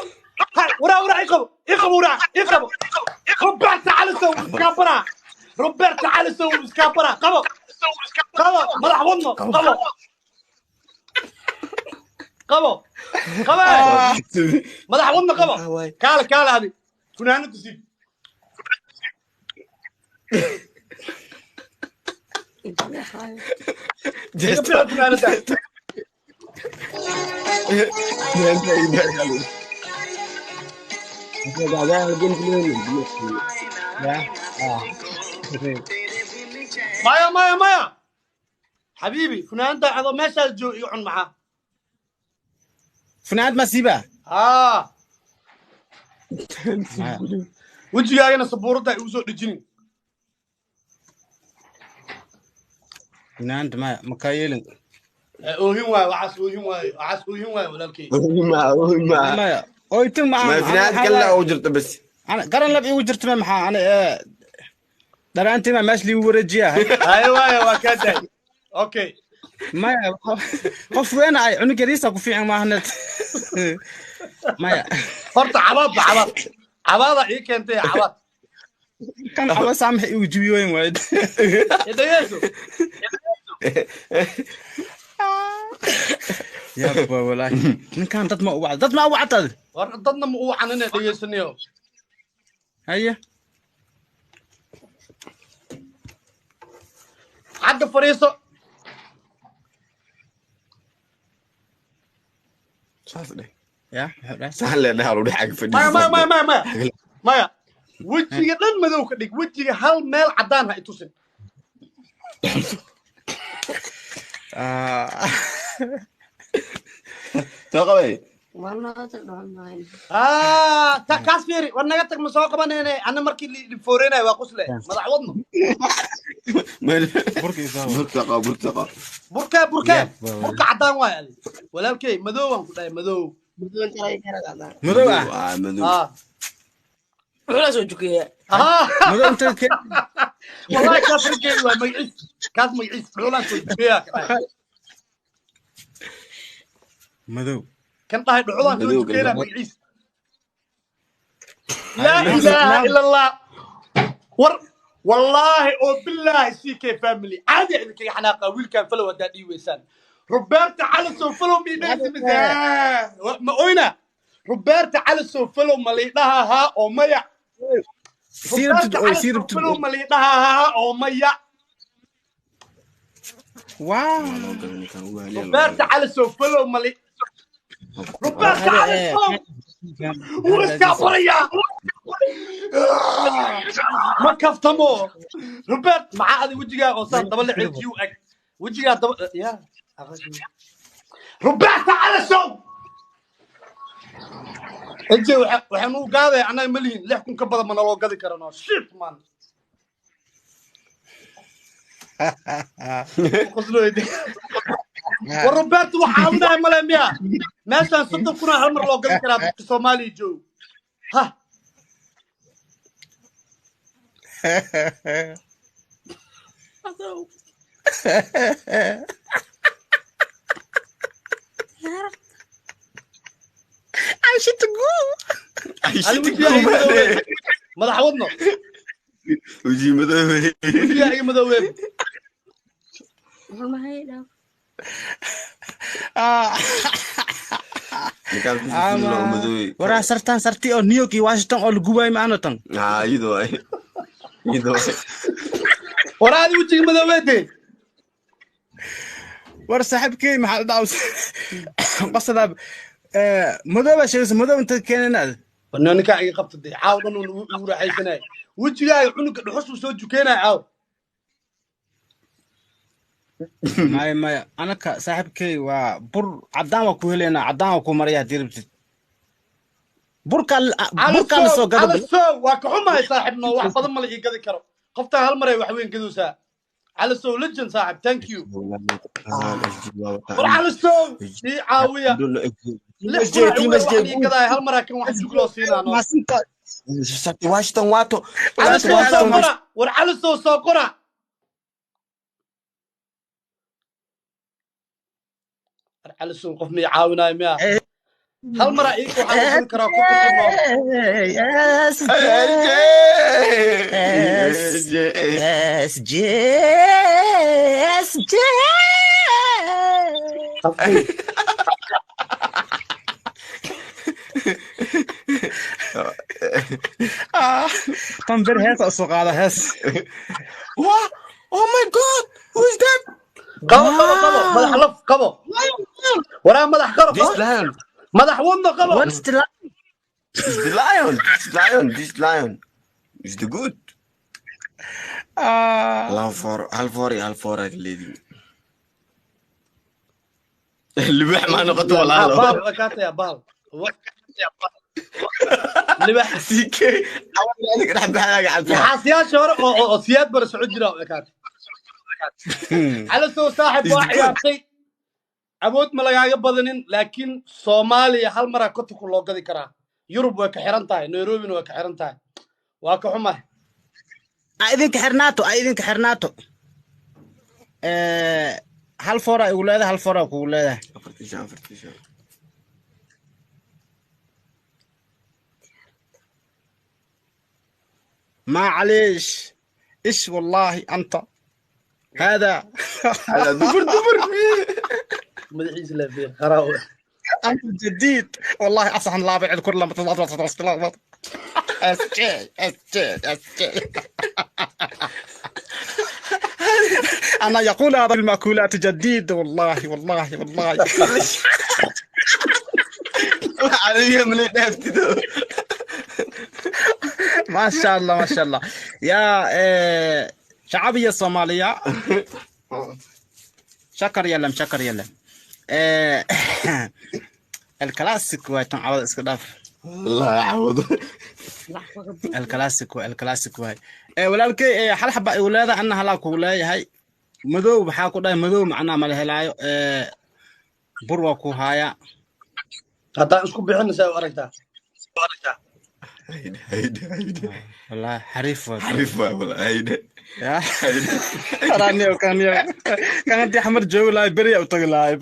ورا ورا يقبو يقبو ورا يقبو. روبرتا على السو سكابرا. روبرتا على السو سكابرا. قبو قبو مدح wadno قبو قبو قبو مدح wadno قبو. kaala kaala adi funaanada siib. Iga bixi funaanada. maya maya maya xabiibi funaanada adoo meeshaas joog iga cun maxaa. funaanad ma siiba. haa wejigaagana sabuuradda igu soo dhejinin. funaanad maya makaa yeelin. Oohin waayo waxaas oohin waayo waxaas oohin waayo walaalkey. maya oytin ma ma finaad kale oo jirto bas. ana garan lab igu jirto ma maxaa ana ee dharaantii ma meesha liigu wareejiyaa. haye waayo waa kaa daay okay. maya qof weyn ay cunug yariisa ku fiican maahanad maya. horta cabaadba cabaad cabaada ii keentay cabaad. kan caba saamax igu jibiyooyin wayd. dhegeyso. yaba walaahi ninkan dad ma u wacda dad ma u wacdad. war dadna ma u wacanine dhegeysanayo. haye xagga fariiso. saas dheh. ya muxuu dhahay? sax le dhaha lu dhaxag fadhiis. maya maya maya maya maya maya wejiga dhan madow ka dhig wejiga hal meel caddaan ha itusin. Ah. soo qabay. Ah, ta kaas fiiri war naga tag ma soo qabanayne ana markii li fooreynayo waa qusle madax wadno. burka qabo burka qabo. burkee burkee Yab, waa burka caddaan waay adi walaalkey madow aan ku dhahay madow. madow ah. ah madow. ah ah madow inta ke wallahi kaas rigeed waay magaciis kaas magaciis dhuulaan soo jukeeyaa ka dhahay. madow kan dhahay dhuulaan soo Madow jukeeyaa galma. magaciis laa ilaaha ila allah war wallaahi oo bilaahi ck family caadi idinkaga xanaaqa wiilkan follow haddaa dhii weysaan roberta calasow follow mi dhegeysa mise ma oyna roberta calasow follow ma liidhaha haa oo maya. sii rabtid roberta oy sii calasow rabtid follow ma liidhaha haa oo maya. waa loo galay ninkan waali loo roberta galay. calasow follow ma li roberta calasow wuu iskaa barayaa ma kaftamo robert maxaa adi wejigaa oo saan daba lixeed u eg wejigaa daba ya roberta calasow inje waxaan u gaadaya annaga ma lihin 6,000 ka badan ma naloo gadi karano shit man. Qosloyde. war roberto wax caawinaya male miya meeshaan 30,000 hal mar loo gadi karaa dadka soomaaliya joog ha. Ani wejigaa iga madoobe madax wadno. Weji madoobe. wejigaa iga madoobe. Ninkaan fisil loo madooy. Waraa sartaan sarti oo New York iyo Washington oo lagu waayay ma aanu tan. Ah, iyadoo ay. Iyadoo ay. Waraadi wejiga madoobeede. War saaxiibkay maxaa la dhahaa qasadaa madooba sheegaysa madoob inta keenanaad. Warnaa ninkaa iga qabta dee caaw dhan uu igu raaxaysanaya. Wejigaaga cunuga dhuxushuu soo jukeenaya caaw. Maya maya anaka saaxiibkay waa bur caddaan waa ku helaynaa caddaan waa ku maraya haddii rabtid. Burkaa burkaa la soo gado. Calasow waa ka xumahay saaxiibno wax badan ma la ii gadi karo. Qoftaan hal maray wax weyn gadoosaa. Calasow legend saaxiib thank you. War Calasow ii caawiya. Lix kun aa wax ii gadaaya hal maraa kan wax jug loo siinaa no. Sarti Washington waato. Calasow soo qora. War Calasow soo qora. War Calasow qof ma ii caawinayo miya? Hal maraa ii waxaa la gadi karaa ku tukanoo. S S J S J. Tan bir hees soo qaada hees. What? Oh my God! Who is that? Qabo qabo qabo madax laf qabo. Waraa madax qaro This qabo. lion. Madax wadno qabo. What's the line? It's the lion. This lion. This lion. It's the good. Hal foor, hal foor iyo hal foor ay leedihiin. Libaax ma noqoto walaalo. Bahal waa kaa tayaa bahal. Libax. CK. Adiga dhex baxaya gacanta. Yaxaasyaasha hore oo siyaad bara socon jira oo ekaatay. Calasow saaxib waa ciyaartay. Awood ma lagaaga badanin laakiin Soomaaliya hal maraa kotonku loo gadi karaa. Yurub way ka xiran tahay, Nairobina way ka xiran tahay. Waa ka xumahay. Idinka xirnaato, idinka xirnaato. Hal foora igu leedahay, hal foora kugu leedahay. 45 45. معليش ايش والله انت هذا هذا دبر دبر. Madaxiisa la fiir qaraaw. انت جديد والله اصلا لا بعد كل لما تضغط اس جي اس جي اس جي. انا يقول هذا المأكولات جديد والله والله والله. عليا من dhaaftid. ما شاء الله ما شاء الله يا شعبية الصومالية. شكر يلم شكر يلم. الكلاسيك واي tan cawada iska dhaaf. Allah yacawado. الكلاسيك واي الكلاسيك واي. Walaalkay hal xaba igu leedahay anna halaa kugu leeyahay. Madow maxaa ku dhahay madow macnaa ma la helaayo. Bur waa ku haaya. Haddaan isku bixin saa u aragtaa. Hayde hayde hayde. والله xariif waay. Xariif waay walaal hayde. Ya. Raniyo kan yo kan intii xamar joogi lahay beri u tagi lahay.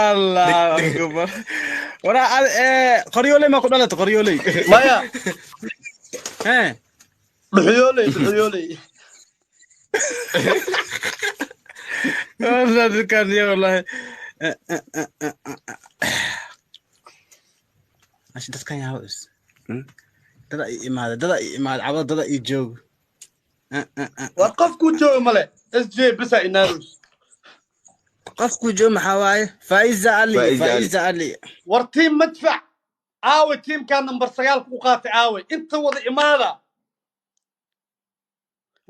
Allah akbar. Waraa qoryooley ma ku dhalatay qoryooley? Maya. Dhuxuyooley dhuxuyooley. والله kan yo wallahi. Masha dadkan yaa is. Dada ii imaada dada ii imaada cabada dada ii joog. War qofkuu jooga male. SJ bisa inaarus. Qofku joog maxaa waaye? Faiza Ali, Faiza Ali. Faiza Ali. War tiim madfac. Aawe tiimkaa nambar 9 ku qaatay aawe. Inta wada imaada.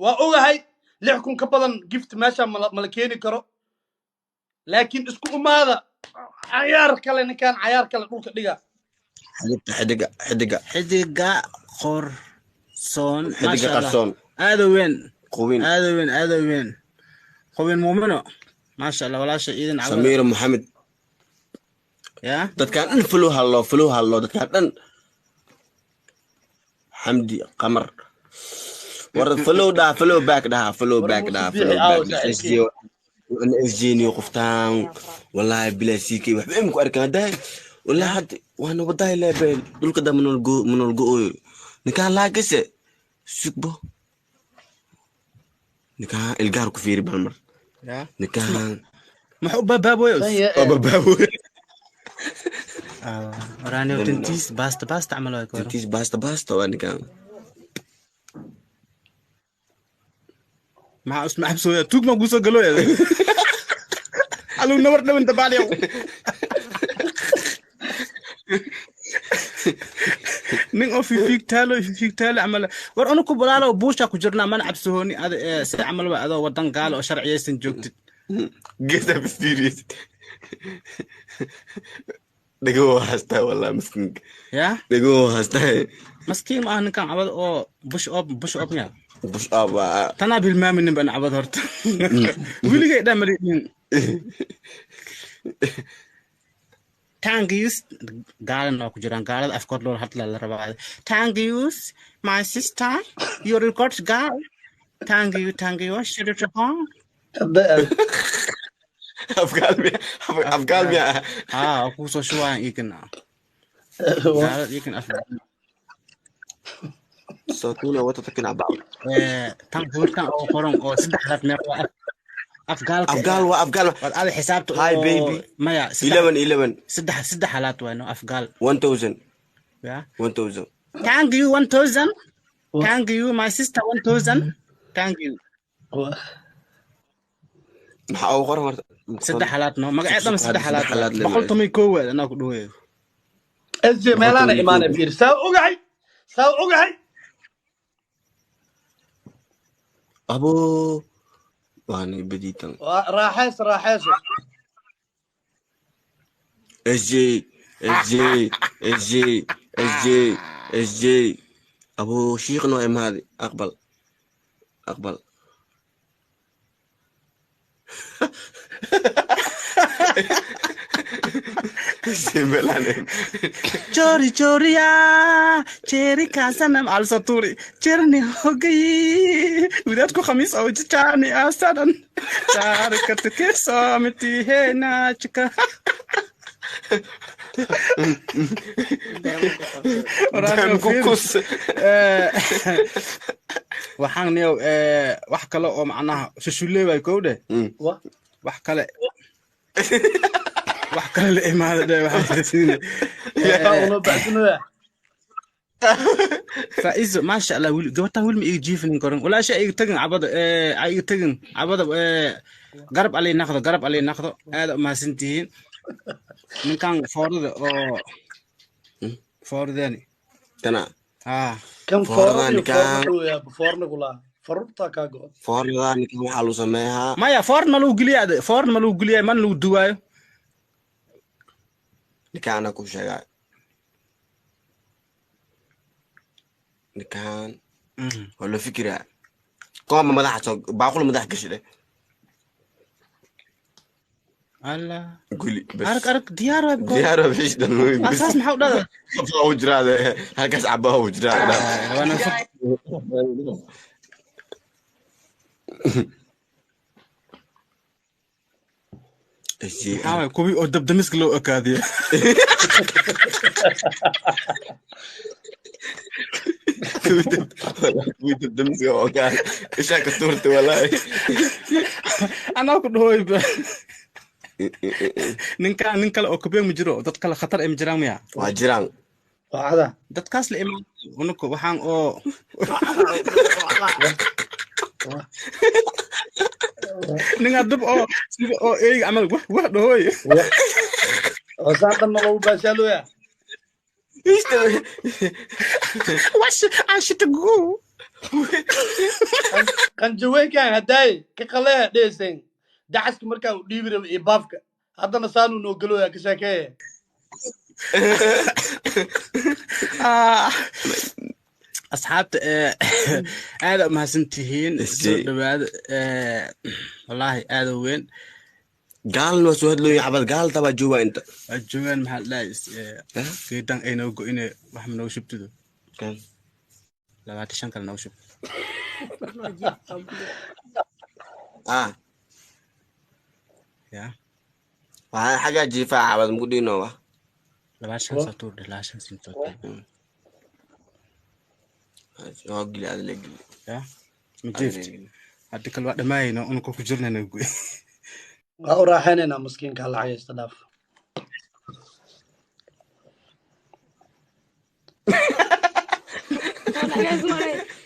Waa ogahay 6,000 ka badan gift meesha ma la keeni karo. Laakiin isku imaada. Cayaar kale ninkaan cayaar kale dhulka dhiga. Xidiga xidiga xidiga. Xidiga qorsoon. Xidiga Maasha Allah. qarsoon. Aad u weyn. Quwin. Aad u weyn aad u weyn. Quwin muumino. Maasha Allah walaasha iidin cawada. Samiir Mohamed. Ya. Dadkaan dhan flow hallo flow hallo dadkaan dhan. Xamdi Qamar. War flow dhaha flow back dhaha flow War back Muuse dhaha Biixi flow aawo back dhaha. saaxiibkey. SJ niyo qoftaan wallahi bilaa CK waxba imku arkaan hadda wallahi hadda waana wadahay leebeel dhulka dhan manol go manol go-ooyo ninkaan laagase sugbo ninkaan ilgaar ku fiiri bal mar. Ya Ninkaan muxuu baabaaboy? Waa baabaaboy. Waraaniyo tintiis baasta baasta camal waa koro. Tintiis baasta baasta waa ninkaan. Maxaa usma xabsooya tuug ma guusoo galooya aluu nabar dhawan dabaaliyow. Nin oo fifiigtaalo fifiigtaalo camal war unuku balaalo buusha ku jirnaa mana cabsohooni ada si camal waa adoo wadan gaalo oo sharciyaysan joogtid. Geesaa fiiriyesid. Dhego haystaa wallah miskiinka. Ya dhego haystaa. Maskiin ma ah ninkan cabad oo bush op bush op miya? Bush up waa. Tanaa bilmaaminin ban cabad horta weligay dhaa malidhin. Thank you gaalana waa ku jiraan gaalada afkood loola hadla la rabaa. Thank you my sister, you record girl, thank you, thank you. Afgaal miya? Afgaal miya? Haa, waa kugu soo shubaayan iikana gaalada iikan af. Saatuna wata takin cabaa. Tan gabartan oo qoran oo saddexdaas meel waa afgaalka. Afgaal waa afgaal. Waad ada xisaabta. Hi baby. Maya. 11 11. Saddex halaad waay no afgaal. 1000. Ya 1000. Thank you 1000, thank you my sister 1000, thank you. Maxaa ugu qoran horta? Saddex halaad no magaceed dhan saddex halaad 111 waad anaa ku dhaweeyo. SJ meelaana imaanay fiir saa ogahay saa ogahay. Abo waana badiitan. Raaxays raaxays. SJ SJ SJ SJ SJ abo shiikhna waa imaadi. Aqbal aqbal. चोरी चोरिया चेरी का सनम alsaturi cherni ho gayi wadaadku khamiis oo jaani asadan taarikat ke samiti he naachka. Waxaan niyow wax kale oo macnaha shushulee way kowdhe wax kale wax kale la imaada dhe waxaa. Faizo maasha Allah wili gabartan wili ma iga jiifinin koran walaasha iga tagin cabada iga tagin cabada garab alay naqdo garab alay naqdo aad u mahadsantihiin ninkan foorada oo fooradani tana ah kan foorada foorna kula farurta ka go foorada ninkan waxa lagu sameeyaa maya foorn ma lagu geliyaa foorn ma lagu geliyaa man lagu duwaayo ninkan ana ku sheegay ninkan waa loo fikiraa kooma madaxa soo baaqul madax gashide Allah guli bas arag arag diyaar waa diyaar waa bish dan asaas maxaa u dhada u jiraa halkaas cabaa u jiraa waana maxaa kuwii oo dabdamiska loo ekaadiyo. Kuwii dabdamiska oo kaa ishaa ka tuurta walaahi. Anaa ku dhahoyba ninkaan nin kale oo kabeen ma jiro dad kale khatar ay ma jiraan miya? Waa jiraan. Wacda dadkaas la imaan unuku waxaan oo ningaa dab oo sida oo eyga camal wah wah dhahoy. Oo saatan ma lagu baashaalooya. Wash ashitagu. Qanjaweenkan haddaay ka qalee dheeseen dacaska markaa uu dhiibi rabay iyo baafka haddana saanuu noo galooya ka sheekeeye. Asxaabta aad u mahadsantihiin soo dhawaada wallaahi aad u weyn. Gaalna waa soo hadlooya xabad gaal tabaa jooga inta waa joogaan maxaa la dhahay geedan ay noo go'ine wax ma noogu shubtido 25 kale noogu shub. Ya waxaan xaggaa jiifaa xabad mugu dhino wa 25 soo tuur dheh 25 sin soo tuur. Waa geli adla geli. Ya ma jiift Haddii kale waa dhammaayayna unka ku jirnayna goy. Waa u raaxaynaynaa maskiinka lacagaysta dhaaf.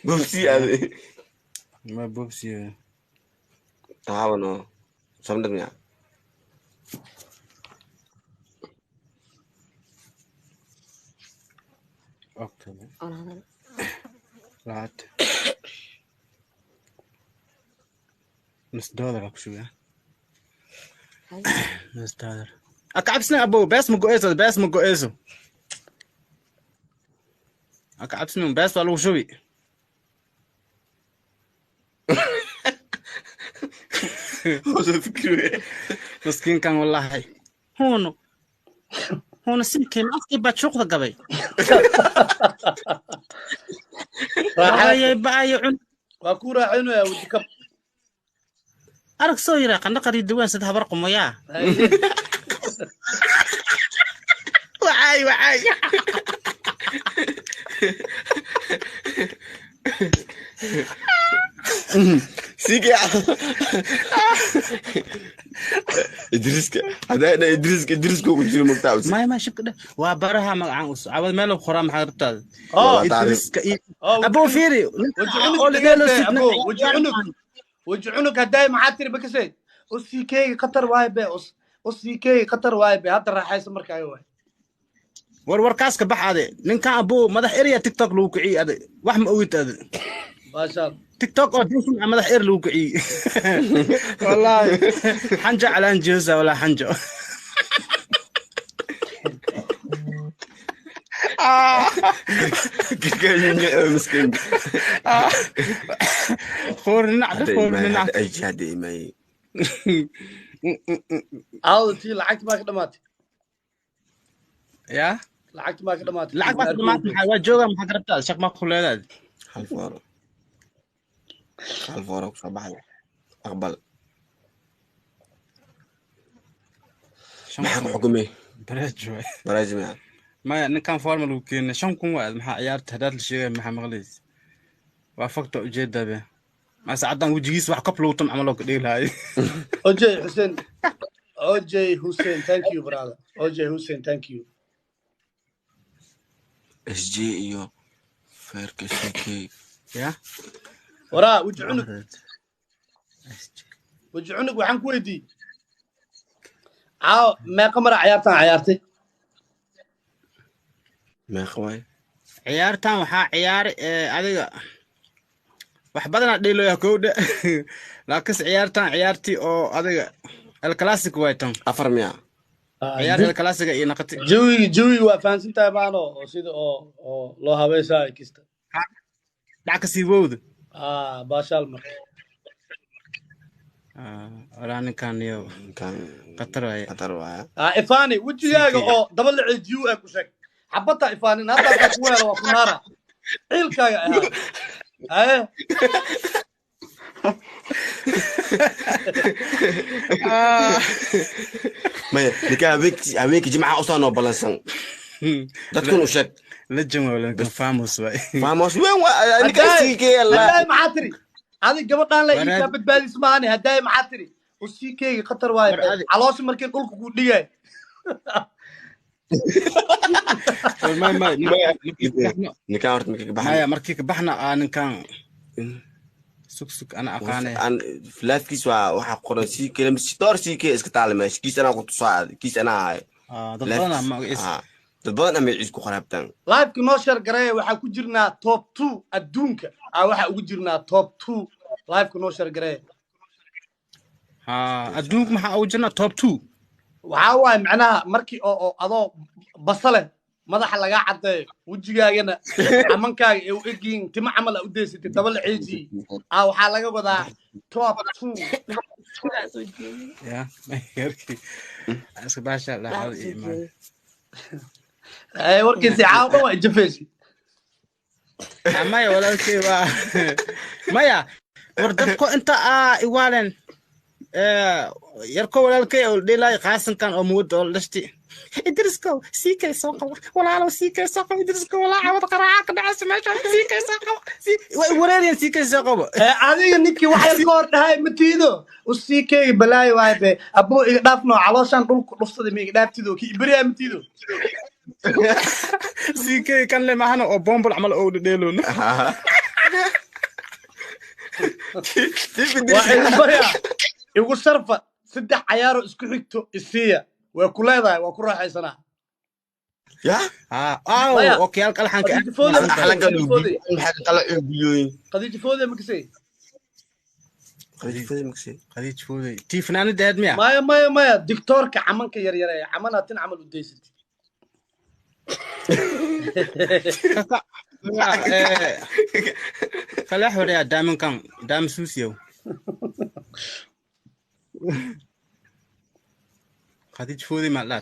Bobsi ade. Ma bobsi. Taabano. Samdad miya. Okay. Lacagta. Nus dollar ku shubaya. Nus dollar. Aka cabsina abo bees ma go'eyso, bees ma go'eyso. Aka cabsina bees waa lagu shubi. Hoos fikir. Miskiinkan wallahi. Huno. Huno simkeen afkii baad shuuqda gabay. Raaxayso. Ayay ba'ayo cun. Waa ku raaxaynayaa weji kab. Arag soo yiraa qandhaqadii duwan sida habar qumayaa. Haye. Wacay wacay. Sige. Idriska. Hadaa ina Idriska Idriska ku jiro mugtaa. Maya ma shibka dheh. Waa baraha magacaan us. Cawad meel qoraa maxaa rabtaa? Oh, Idriska iyo oh, abo fiiri. weji cunug Oo lidheelo dhegeyste sidna. abo, weji cunug. Weji cunug haddaay maxaa tiri bakasay? Usikeyga khatar waaye be usikeyga khatar waaye be hadda raaxayso markaaga waay. War warkaas ka bax ade. Ninkan abo madax erya TikTok lagu kiciyey ade. Wax ma ogid ade. Maasha Allah. TikTok oo dinsan madax er lagu kiciyey. Wallahi. Xanja calaan jeesa walaa xanjo. Miskiin. Qoor dhinac Hadda qoor imay dhinac. hadda ay hadda imay. Aawda tii lacagta maa ka dhamaatay? Ya? Lacagta maa ka dhamaatay? Lacag baa ka dhamaatay maxaa waa joogaa maxaa ka rabtaa? Shaq ma ku leedahay. Hal fooro. Hal fooro ku soo baxay. Aqbal. Maxaa ku xukumay? Baraaj waay. Baraaj miya. Maya ninkan formal uu keenay 5,000 waa maxaa ciyaarta hadaad la sheegay maxaa maqlaysa? Waa fakta ujeedaa be. Mase caddaan wejigiisa wax kab lagu tum camal oo ka dhigi lahaay. OJ Hussein. OJ Hussein, thank you brother. OJ Hussein, thank you. SJ iyo feerka CK. Ya? Waraa weji cunug. Weji cunug waxaan ku weydiiyey. Caawa meeqa mar ciyaartan ciyaartay? Meeqa waay? Ciyaartan waxaa ciyaari adiga wax badanaa dheelooya kowdha. Laakiinse ciyaartan ciyaartii oo adiga El Clasico waay tan. 4 miya. Ciyaar El Clasico iyo naqati. Jawiga waa fahansan tahay maano oo sida oo oo loo habeysaayo kista. Dhac ka sii wowda. Ah, baashaal marka. Walaa ninkan iyo Ninkan khatar waaye. Khatar waay. Ah, Ifani wejigaaga CK. oo daba la ceejiyo ee ku sheeg. Xabadta Ifaanin hadda haddaa ku weero waa ku naara. Ciilkaaga ahaa. Haye. Maya ninka habeenkii jimcaha usoo noo ballansan. Dadkun u sheeg. Legend waa ninkan famous waay. Famos weyn waa ninka Haddaay CK Allah. haddaay maxaa tiri? Adig gabadhaan la Waraad iikaa badbaadis maahane haddaay maxaa tiri? Usikeyga khatar waaye war be. adi Caloosha markii dhulka ku dhigay. War may may Maya markii ka baxna ninka horta markii ka baxna. maya markii ka baxna aa ninkan sug sug ana aqaanay. Aan flaafkiis waa waxa qoran CK lama si door CK iska taal meesha kiis anaa ku tusaa kiis anaa ahay. Dad badanaa Flaafkiis magaciisa. Dad badan ama ciis ku qaraabtaan. Live-ka noo share gareeya waxaa ku jirnaa top 2 adduunka. Ah, waxaa ugu jirnaa top 2 live-ka noo share gareeya. Ha adduunka maxaa ugu jirnaa top 2. Waxaa waaye macnaha markii oo oo adoo basale madaxa lagaa caddeeyo wejigaagana camankaaga ay u egyihiin timo camal aa u deysatay daba la ceejiye. Ah, waxaa laga wadaa top 2. Ya yarkii iska baasha dhaxal iyo imaan. Ee warkiisi caawa dhan waa ijafeysi. Maya walaalkay waa maya war dadku inta aa iwaalen yarko walaalkay oo dhilay qaasankan oo muwada oo dhashti. Idriskow sii kay soo qabo, walaalow sii kay soo qabo, Idriskow walaa cawad qaraaca ka dhacaysa meesha, sii kay soo qabo, way wareerayaan, sii kay soo qabo. Adiga ninkii wax yar ka hor dhahay ma tiido usii keegi balaayo waay be aboo iga dhaafno calooshaan dhulku dhufsaday ma iga dhaaftido ki iberiyaa ma tiido. Sii kay kan le maahana oo bombol camal oo dhedheeloon. Waa idin baryaa, igu sharfa 3 cayaaro isku xigto isiiya, way ku leedahay, waa ku raaxaysanaa. Ya. Aw okay, halka alxanka. Xalanka qala bilyoon. Khadiija Foode ma kasay? Khadiija Foode ma kasay? Khadiija Foode tii fanaanada aad miya? Maya maya maya, dictoorka camanka yar yareeya, caman hatin camal u daysatid. Kala xoreya daaminkan daam suusiyow. Khadiij Foodi ma la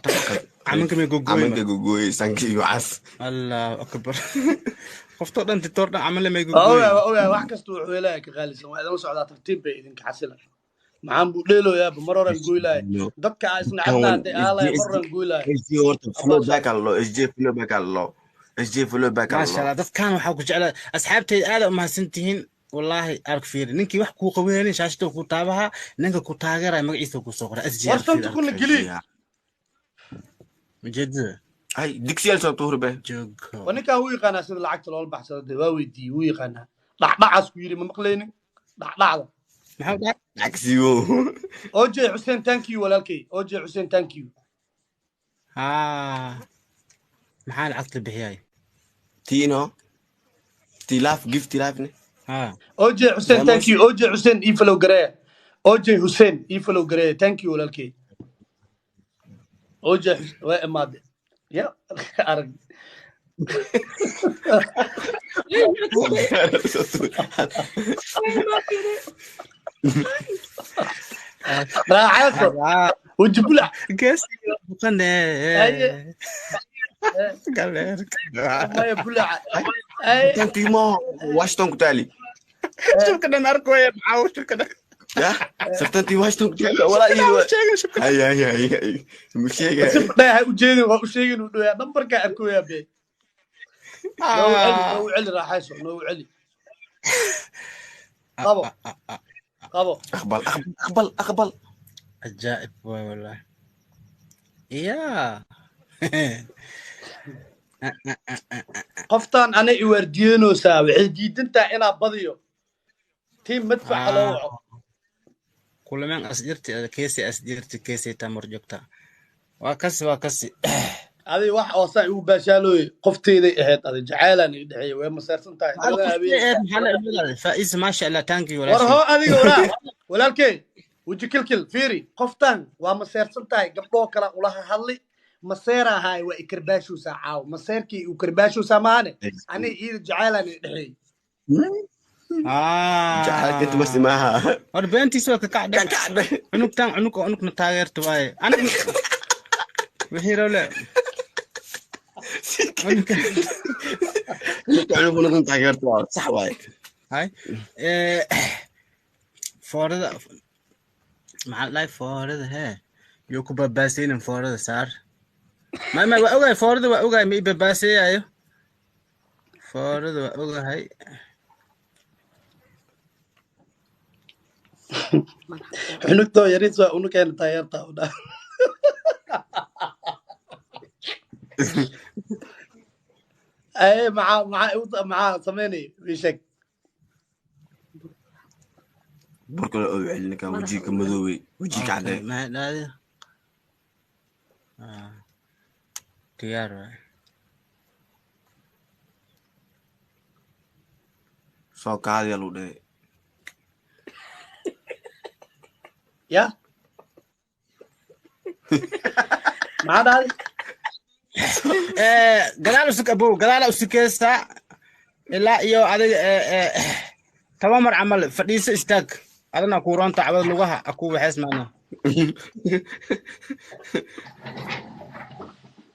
camanka may gogoy? Camanka gogoy sanki iyo cas. Allahu akbar, qoftoo dhan dictoor dhan camal may gogoy. Ogaa wax kasta wuxuu helaya ka qaalisan waa idinla socdaa, tartiib bay idinka xasila. Maxaan buu dheeloyaaba mar horan goylaaya dadka aa isna cabnaa hadday aalaya mar horan goylaaya. SJ horta flow back allo, SJ flow back allo, SJ flow back allo. Maasha Allah, dadkan waxaa ku jeclaa asxaabtayda aad u mahadsantihiin wallaahi. Ark fiiri, ninkii wax kuu qabanaynin shaashada ku taabaha, ninka ku taageeraya magaciisa ku soo qoray SJ. War shanta kuna geli. Ujeedada ay digsiyaal soo tuurbe. Joogo. Waa ninkaan wuu yaqaanaa sida lacagta loola baxsado dee, waa weydiiyey, wuu yaqaanaa. Dhacdhacaas ku yidhi ma maqlaynin dhacdhacda. Maxaa dhac? Lacagsiiwo. OJ Xuseen, thank you walaalkay. OJ Xuseen, thank you. Haa, maxaa lacagta bixiyay? Tiino tilaaf gift tilaafne. Haa. OJ Xuseen, thank you. OJ Xuseen ii follow gareeya, OJ Xuseen ii follow gareeya, thank you walaalkay OJ. Waa imaade ya arag. Raaxayso weji bulac. Geesiga maya bulaca. Tantiimo Washington ku taali. Shubka dhan arkoya, maxaa shubka dhan? Ya sartantii Washington ku taali walaa iyo hay hay hay hay mu sheegay. Dhaha ujeedin waa u sheegin uu dhoyaa nambarkaa arkoyaa be. Noogu celi, noogu celi, raaxayso, noogu celi, qabo qabo. Aqbal aqbal aqbal. Ajaa'ib waay wallahi ya. Qoftaan ana iwaardiyeynoosaa waxay diidantaa inaa badiyo tiim madfaca loo waco. Kulameen asjirti keesi asjirti keesi tamar joogta, waa kasi waa kasi. Adi wax oo saa igu baashaalooye qofteeday ahayd, adi jacaylaan iga dhexeeyey, way maseersan tahay. Faiz, maasha Allah, thank you. War hoo adiga walaa walaalkey weji kilkil fiiri, qoftaan waa maseersan tahay, gabdhoo kale ulaha hadli maseerahaay, waa ikarbaashuusaa caaw maseerkii igu karbaashuusaa maahane aniga iida jacaylaan iga dhexeeyey. Jacaylka inta bas maaha. Hor beentiis waa kakacdhe cunugtan, cunug oo cunugna taageerta waaye, aniga wixii rawle. Cunug taageerta waa sax waaye. Hay foorada maxaa la dhahay foorada hee yo ku babaasaynin foorada saar ma waa ogahay foorada, waa ogahay ma i babaaseeyayo foorada, waa ogahay. Cunugtoo yariis waa unukeena taageerta u dhaa. Ay maxaa maxaa maxaa sameynay ii sheeg. Burkale oo celin kan wajiga madoobay wajiga cadde. Maxaa dhahday? Diyaar waay. Soo kaadiya lagu dhahay. Ya maxaa dhahday? Gadaal usug abow, gadaala usukeysaa ilaa iyo adiga 10 mar camal fadhiiso istaag adana kuuroonta cabada lugaha aku waxeys maana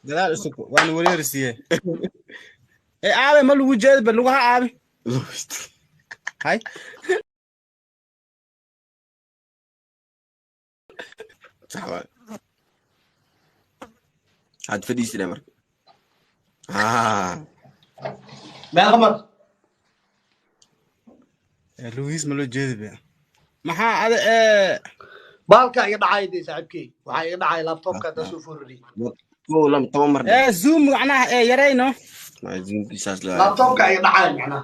gadaal usug waana wareerisiye ee aabe ma lagu jeedba lugaha aabe hay. Sax waay. Had fadhiisina marka. Ah. Meeqa mar? Lugihiis ma loo jeedi be? Maxaa ada Baalka iga dhacay dee, saaxiibkey, waxaa iga dhacay laptopka hadda soo fororiyey. Kow, lama, 10 mar. Zoom macnaha yarayno. Ma zoomkiisaas la. Laptopka iga dhacay macnaha.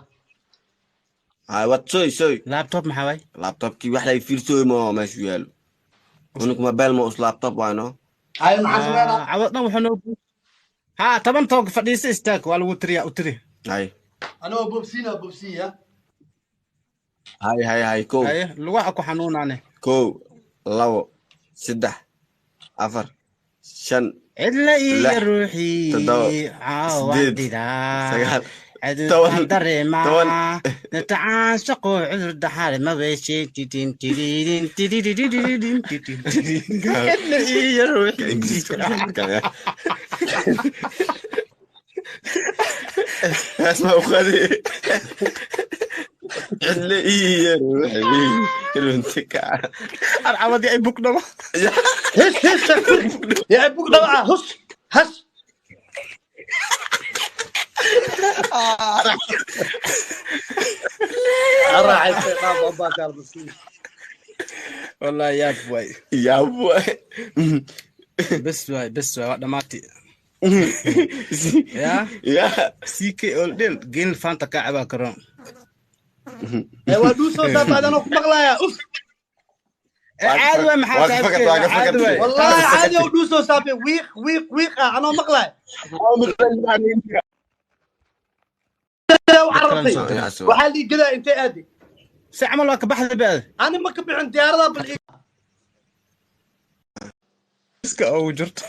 Hay, wat soy soy. Laptop maxaa waay? Laptopkii wax lay fiirsooy ma meeshu yaalo. Unuk mobile ma us laptop waano. Haye, maxaa sameynaa? Cawad dhan wuxuu noo ha 10 toog fadhiisa, istaag, waa lagu tiriyaa, u tiri. Hay. Anoo bobsiina bobsiya. Hay hay hay, kow. Haye, lugaha ku xanuunaane. Kow, labo, saddex, afar, shan, cidla iyo lix, ruuxii toddoba, caawa sideed, didaa sagaal, cudurkaan 10, dareemaa 10. Natacaan shaqo cudur daxaale mabeeshe tidin tididin tidididididin tidin cidla iyo ruuxii. Asma uqadi. Cidla iyo ruuxii runtika. Arcawadii ay bugdhabo. His his yaa bug dhawaca, hus has. Raaxaystay qaab baa kaal maskiin. Wallahi yaab waay. Yaab waay. Bes waay, bes waay, waa dhamaatay ya. Ya. Ck oldhel geel faanta kaa cabaa karoon. Ee waa dhuusoo saafaadana ku maqlaaya uf. Caadi waay, maxaa Waa ka fakatay, waa ka saaxiibkey, caadi fakatay. waay. Wallahi caadi oo dhuusoo saafay, wiiq wiiq wiiq ah anoo maqlaaya carartay. Waxaa lii gadaa intee aaday? Si camal waa ka baxda baad. Ani ma ka bixin diyaarada bal. Iska ugu jirto.